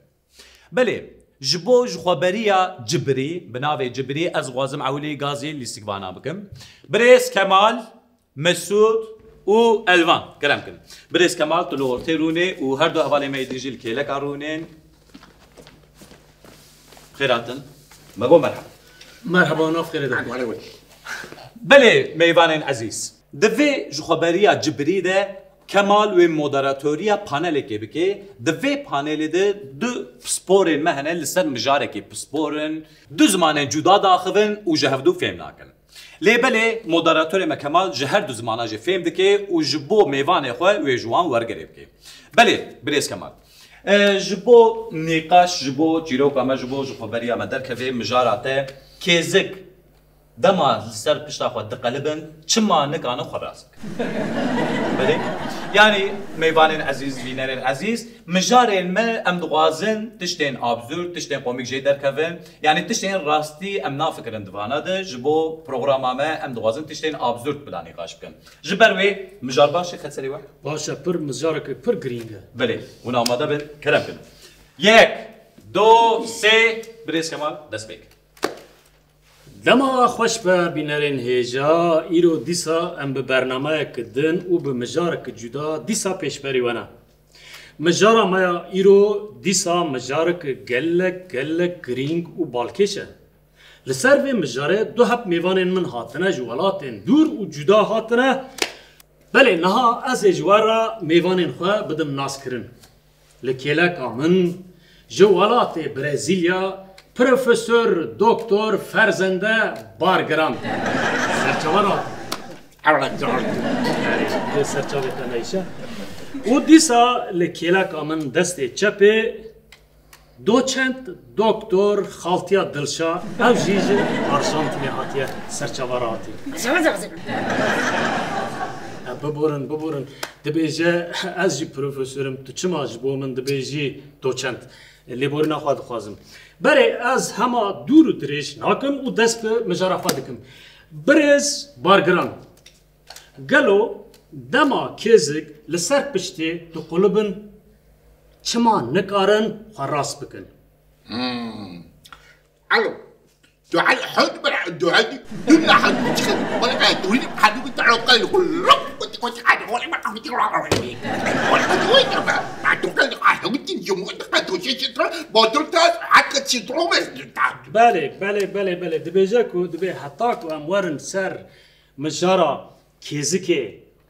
Belê, ji bo ji xweberiya cibirî, bi navê cibirî, ez dixwazim ewilî gazî lîstikvana bikim. Birêz Kemal, Mesûd û Elvan, kerem kin. Birêz Kemal, tu li ortê rûnê û her du hevalê me yê din jî li kêleka rûnên. Xêr hatin. Me bo merheba. Merheba, nav xêrê de. Belê, mêvanên ezîz. Di vê ji xweberiya cibirî de Kemal wê moderatoriya panelekê bike. Di vê panelê de du pisporên me hene, li ser mijarekê pispor in, du zimanên cuda daxivin û ji hevdu fêm nakin. Lê belê moderatorê me Kemal ji her du zimana jî fêm dike û ji bo mêvanê xwe wê ji wan wergerê bike. Belê, birêz Kemal. E, ji bo nîqaş, ji bo çîroka me, ji bo ji xweberiya me derkeve, mijara te kêzik dema li ser pişta xwe diqelibin, çima nikanin xwe rast bikin? Belê? Yanî mêvanên ezîz, bînerên ezîz, mijarên me em dixwazin tiştên absûrd, tiştên komîk jê derkevin. Yanî tiştên rastî em nafikirin di vana de, ji bo programa me em dixwazin tiştên absûrd bila nîqaş bikin. Ji ber wê mijar baş e, xet serê we? Baş e, pir mijareke pir girîng e. Belê, hûn amade bin, kerem kin. Yek, du, sê, birêz Kemal, dest pê kin. Dema xweş be bînerên hêja, îro dîsa em bi bernameyeke din û bi mijareke cuda dîsa pêşberî we ne. Mijara me ya îro dîsa mijareke gelek, gelek girîng û balkêş e. Li ser vê mijarê du heb mêvanên min hatine ji welatên dûr û cuda hatine. Belê niha ez ê ji we re mêvanên xwe bidim naskirin. Li kêleka min ji welatê Brezîlya Profesor Doktor Ferzende Bargiran. Serçavan hat. Lê serçavê te neyşe. Û dîsa li kêleka min destê çepê Doçent Doktor Xaltiya Dilşa, ev jî ji Arjantînê hatiye, serçava re hatiye. E, biborin, biborin. Dibêje, ez jî profesorim, tu çima ji bo min dibêjî doçent? Lêborîna xwe dixwazim. Berê ez hema dûr û dirêj nakim û dest bi mijara xwe dikim. Birêz Bargiran, gelo dema kêzik li ser piştê diqulibin, çima nikarin xwe rast bikin? Hmm. Alo. Duhel hud bira duhel dun la hud çıkın. Bana kaya duhel hadu ki taro kal kullup. Kuti kuti hadu hole ma hadu hole hole. Hole hadu hole ma. Ma tu kal hadu ki jumu hadu şey şey tra. Botur ta hak ki tro me. Belê, belê, belê, belê. Dibêje ku dibê heta ku em werin ser mijara kêzikê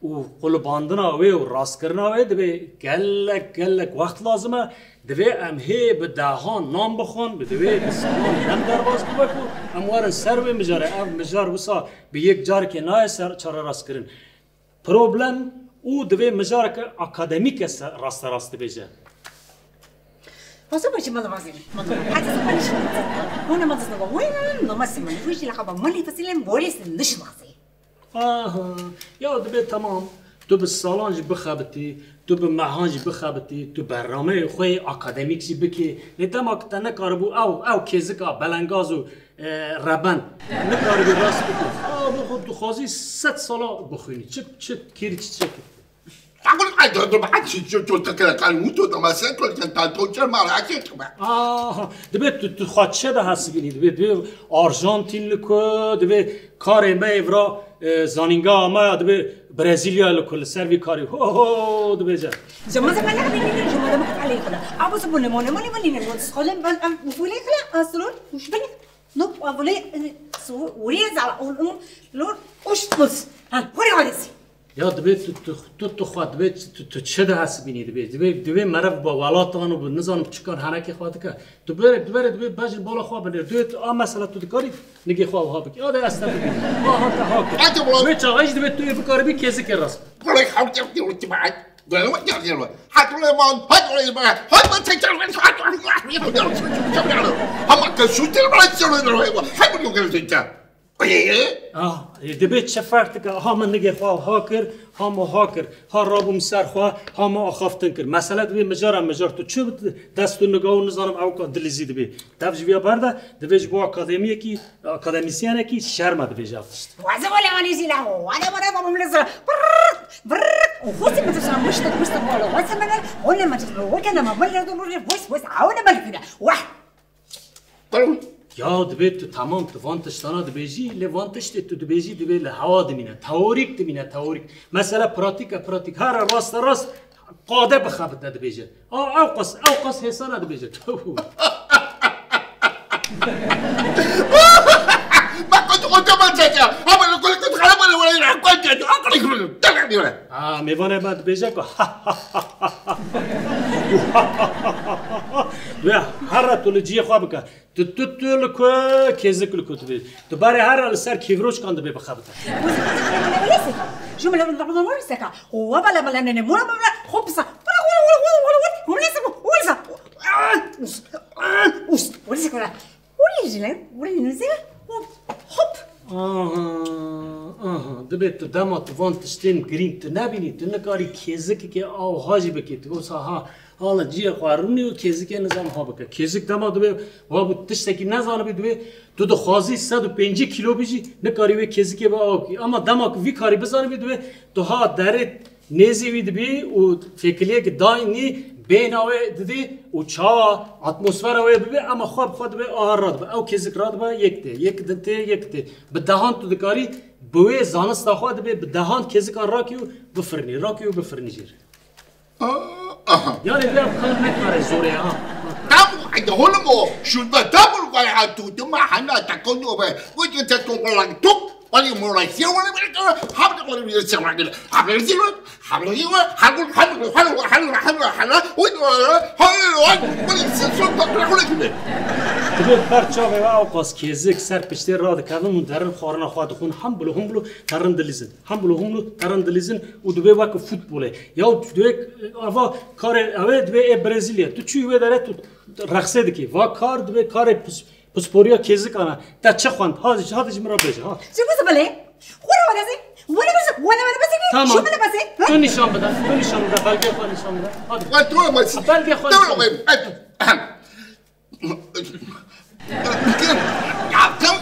û qulibandina wê û rastkirina wê dibê gelek, gelek wext lazim e. Divê em hê bi dehan nan bixwin, bi divê bi salan dem derbas bibe ku em werin ser wê mijarê. Ev mijar wisa bi yek carekê nayê ser çarerastkirin. Problem û divê mijareke akademîk e se-, rasterast dibêje. Wasa başı malı vazgeçin. Malı vazgeçin. Hadi sen bana şimdi. Ona malı sana. Wayne, no masim. Fuji la kaba mali fasilem boris nişin vazgeçin. Aha. Ya dibê temam. Tu bi salan jî bixebitî, tu bi mehan jî bixebitî, tu bernameyê xwe yê akademîk jî bikî. Lê dema ku te nekaribû ew, ew kêzika belengaz û, e, rebend nekaribî rast bikî. A, bi xwe dixwazî sed sala bixwînî. Çi, çi kêrî çi çekî? Aha, dibê tu, tu xwe çi de hesibînî? Dibê, dibê Arjantîn li ku, dibê karê me ê vira, e, zanîngeha me ya, dibê Brezîlya li ku li ser vî karî. Ho, ho, dibêje. Jemma ze bana bini, jemma de mutfale kula. Abu se bune mone, mone, mone, ne, mone, skole, ben, ben, mutfale kula, aslon, mutfale. No, avule, e, su, uriye zala, un, un, lor, uştmus. Ha, hore, hore, si. Ya dibê tu, tu, tu, tu xwe dibê tu, tu çi dihesibînî dibê? Dibê, dibê meriv bi welatan û bi nizanim çikan henekê xwe dike. Tu bere, tu bere dibê bejin bala xwe binêr. Dibê tu a mesela tu dikarî nigê xwe wiha bikî. Ya de ez te bibînim. Aha te ha kir. Hadi ulan. Wê çaxê jî dibê tu yê bikaribî kêzikê rast. Bırak, hadi, hadi, hadi, hadi. Hadi ulan, hadi ulan, hadi ulan, hadi ulan, hadi ulan, hadi ulan. Ama kaçırtır bana söylüyorum. Hadi bunu görecekler. Ah, e, dibê çi ferq dike? Ha min nigê xwe ha kir, ha min ha kir. Ha rabûm ser xwe, ha min axaftin kir. Mesele dibê mijara mijar tu çi dest û niga û nizanim ewka dilîzî dibê. Dev ji vîya berde, dibê ji bo akademiyekî, akademisyenekî şerm e dibêje ev tişt. Waze wale anî zî la, wale wale babam lezra. Brrr, brrr. O hosi mi tsa muştak muştak wale. Waze mene, wale ma tsa, wale ma wale dur, wale, wes, wes, awle belkine. Wah. Ya dibê tu temam tu van tiştana dibêjî, lê van tiştê tu dibêjî dibê li hewa dimîne. Teorîk dimîne, teorîk. Mesele pratîk e, pratîk. Here raste rast qade bixebite dibêje. A, ew qas, ew qas hêsan e dibêje. Tuhu. Ma qut otoman çeçe. Ama li kul kut xerab ale wala yine kut çeçe. Akıl kul. Aa, mêvanê me dibêje ku Wê here tu li cihê xwe bike. Tu, tu, tu li ku, kêzik li ku dibê. Tu berê here li ser kîvroçkan dibê bixebite. Jumle seka. Wa bala bala nene mura bala hopsa. Us, us, us, us, Wurî jî ne, wurî nizî, hop, hop. Aha, aha, dibê tu dema tu van tiştên girîng tu nebînî, tu nikarî kêzikekê awha jî bikî. Tu wisa ha, hala cihê xwe rûnî û kêzikê nizam ha bike. Kêzik dema dibê, wa bû tiştekî nezanibî dibê, tu dixwazî sed û pêncî kîlo bî jî, nikarî wê kêzikê bi aw kî. Ama dema ku vî karî bizanibî dibê, tu ha derê Nêzî wî dibî û têkiliyek daîmî bêhna wê didî û çawa atmosfera wê bibê, ema xwe bi xwe dibê aha radibe. Ew kêzik radibe, yek tê, yek din tê, yek tê. Bi dehan tu dikarî bi wê zanista xwe dibê, bi dehan kêzikan rakî û bifirnî, rakî û bifirnî jêr. Aha. Yani bir kar ne kare zor ya. Tam, hadi oğlum o, şurada tam bu kadar tuttum, hana takılıyor be. Bu da toplanan top. Dibê ber çavê we ewqas kêzik ser piştê radikevin û derin xwarina xwe dixwin, hembilo humbilo terin dilîzin. Hembilo humbilo terin dilîzin û dibê weke futbolê. Ya dibê eva karê ew ê dibê ê Brezîlya. Tu çûyî wê derê tu rexsê dikî. Va kar dibê karê pis- Pisporiya kêzikan e. Te çi xwend? Hadi, hadi ji min re bêje, ha. Ji bo belê. Xwe re were zî. Were were were were zî. Tamam. Şu bile bese. Ha? Tu nîşan bide. Tu nîşan bide. Belgê xwe nîşan bide. Hadi. Were tu were bese. Belgê xwe nîşan bide. Ya, tamam.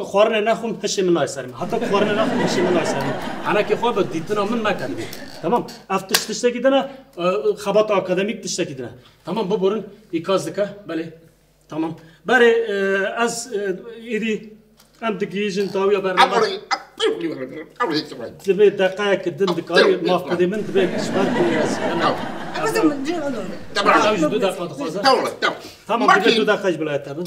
ku xwarinê nexwim, hişê min nayê ser min. Heta ku xwarinê nexwim, hişê min nayê ser min. Henekê xwe bi dîtina min meke dibê. Tamam. Ev tişt tiştekî din e, e, xebata akademîk tiştekî din e. Tamam, biborin, îkaz dike, belê. Tamam. Berê, e, ez, e, êdî em digihîjin dawiya bername. Dibê deqeyek din dikarî maf bidê min, dibê ji ber ku ez. Ew ji du deqa dixwaze. Tamam, dibê du deqa ji bila te bin.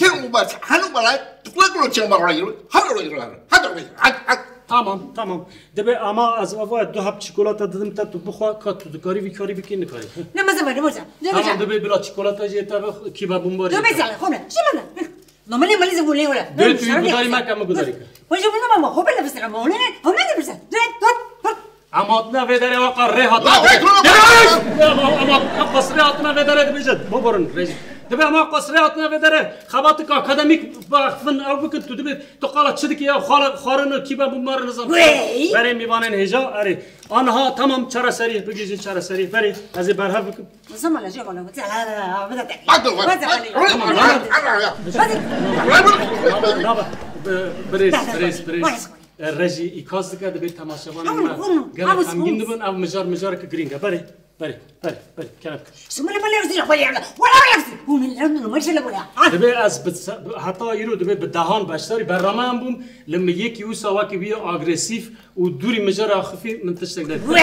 Tamam, tamam. Dibê ama ez ava du heb çikolata didim te, tu bixwe, ka tu dikarî vî karî bikî, nikarî. Ne, meze bane, meze. Tamam, dibê bila çikolata jî te bix, kî be bûn barî. Dibê zele, xone, ji min. Normalê malê zevûlê wala. Dê tu yî gudarî meke, min gudarî ke. Xwe ji min mama, xwe bele bisira, mawle, xwe bele bisira. Dibê, dur, dur. Em hatine vê derê, weka rê hatine. Ama, ama, em qasrê hatine vê derê dibêjin. Biborin, rejî. Dibê ama qasrê hatine vê derê. Xebatik akademîk baxfin ew bikin, tu dibê tu qala çi dikî ya, xwara-, xwarin û kî be bûn mar nizam. Wey! Berê mîvanên hêja, erê. Anha tamam çareserî, bigihîjin çareserî. Berê, ez ê berhev bikim. Zaman la jê wala, wala, wala. Tamam, naba. Naba, naba. Bi-, birêz, birêz, birêz. E, rejî îkaz dike, dibê temaşevanên me gelek xemgîn dibin, ev mijar, mijareke girîng e. Berê, berê, berê, berê, kerem bike. Dibê ez bi se-, bi, heta îro dibê bi dehan beşdarî bernameyan bûm, li min yekî wisa wekî bûye agresîf û dûrî mijara xifî min tiştek nedibê.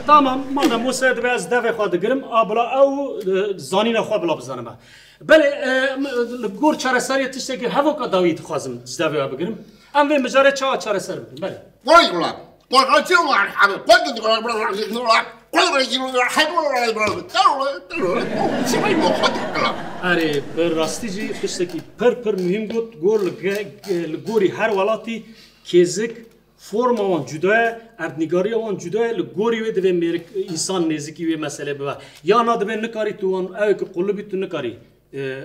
Tamam, madem wisa dibê ez devê xwe digirim, a bila ew, e, zanîna xwe bila bizanime. Belê, e, m-, li gor çareseriyê tiştekî hevoka dawî dixwazim ji devê we bigirim. Em vê mijarê çawa çareser bikin? Belê. Vay ulan. Erê, bi rastî jî tiştekî pir pir muhîm got, gor li ge-, li gorî her welatî kêzik, forma wan cuda ye, erdnîgariya wan cuda ye, li gorî wê divê mêrik, însan nêzikî wê meselê bibe. Ya na dibê nikarî tu wan, ew ê ku qulibî tu nikarî, e,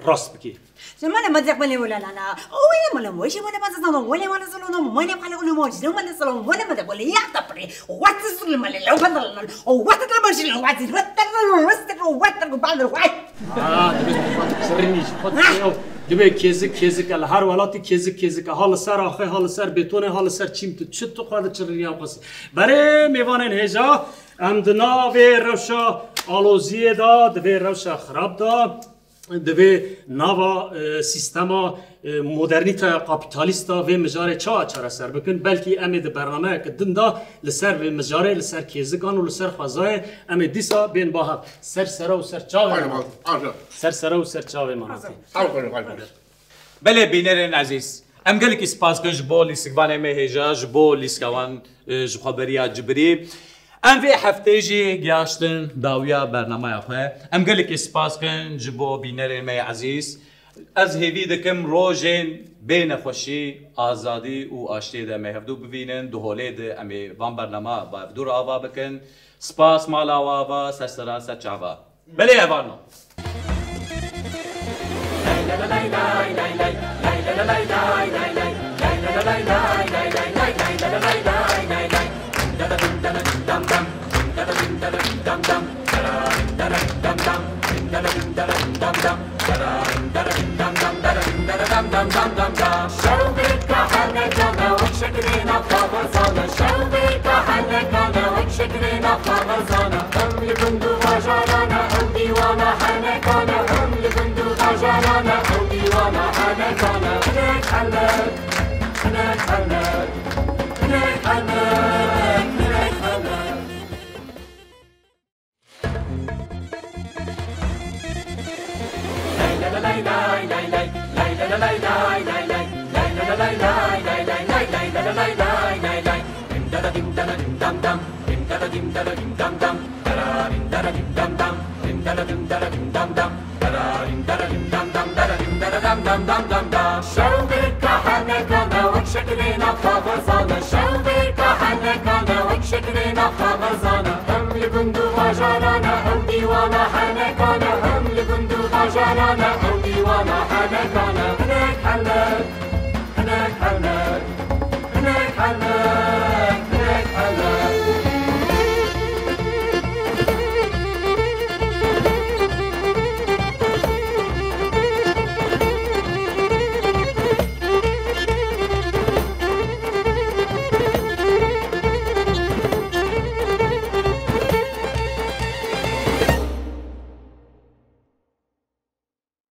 rast bikî. Ji mala me direk mala wela lala. O wela mala mo, ji mala me zano, wela mala zano, mala mala wela mo, ji mala zano, wela mala wela ya tapri. What is the mala? Lo bandal. O what is the mala? What is what the mala? What is the what the mala? What? Ah, dibê şirinî ji xwe dibê ew. Dibê kêzik kêzik e, li her welatî kêzik kêzik e. Ha li ser axê, ha li ser bêtonê, ha li ser çîm tu. Çi tu xwe di çiriniya xwe sî. Berê mêvanên hêja, em di navê rewşa aloziyê de, di vê rewşa xirab de, di vê nava, e, sîstema, e, modernîteya kapîtalîst de vê mijarê çawa çareser bikin? Belkî em ê di bernameyeke din de li ser vê mijarê, li ser kêzikan û li ser xwezayê em ê dîsa bên ba hev. Ser sera û ser çavê Aynen, manatê. Aynen. Ser sera û ser çavê manatê. Aynen, aynen. Belê, bînerên ezîz, em gelekî spas dikin ji bo lîstikvanê me hêja, ji bo lîstika wan, e, ji xweberiya cibirî. Em vê heftê jî gihaştin dawiya bernameya xwe. Em gelekî spas dikin ji bo bînerên me yê ezîz. Ez hêvî dikim rojên bê nexweşî, azadî û aştiyê de me hevdû bivînin, di holê de em ê van bernama bi hevdû re ava bikin. Spas mala we ava, ser sera ser çava. Belê hevalno. Şewbêrka henekane wek şekilêna kaxezane, şewbêrka henekane wek şekilêna kaxezane. Hem li gund û bajarane ew dîwana henekane, hem li gund û bajarane ew dîwana henekane. Hinek henek.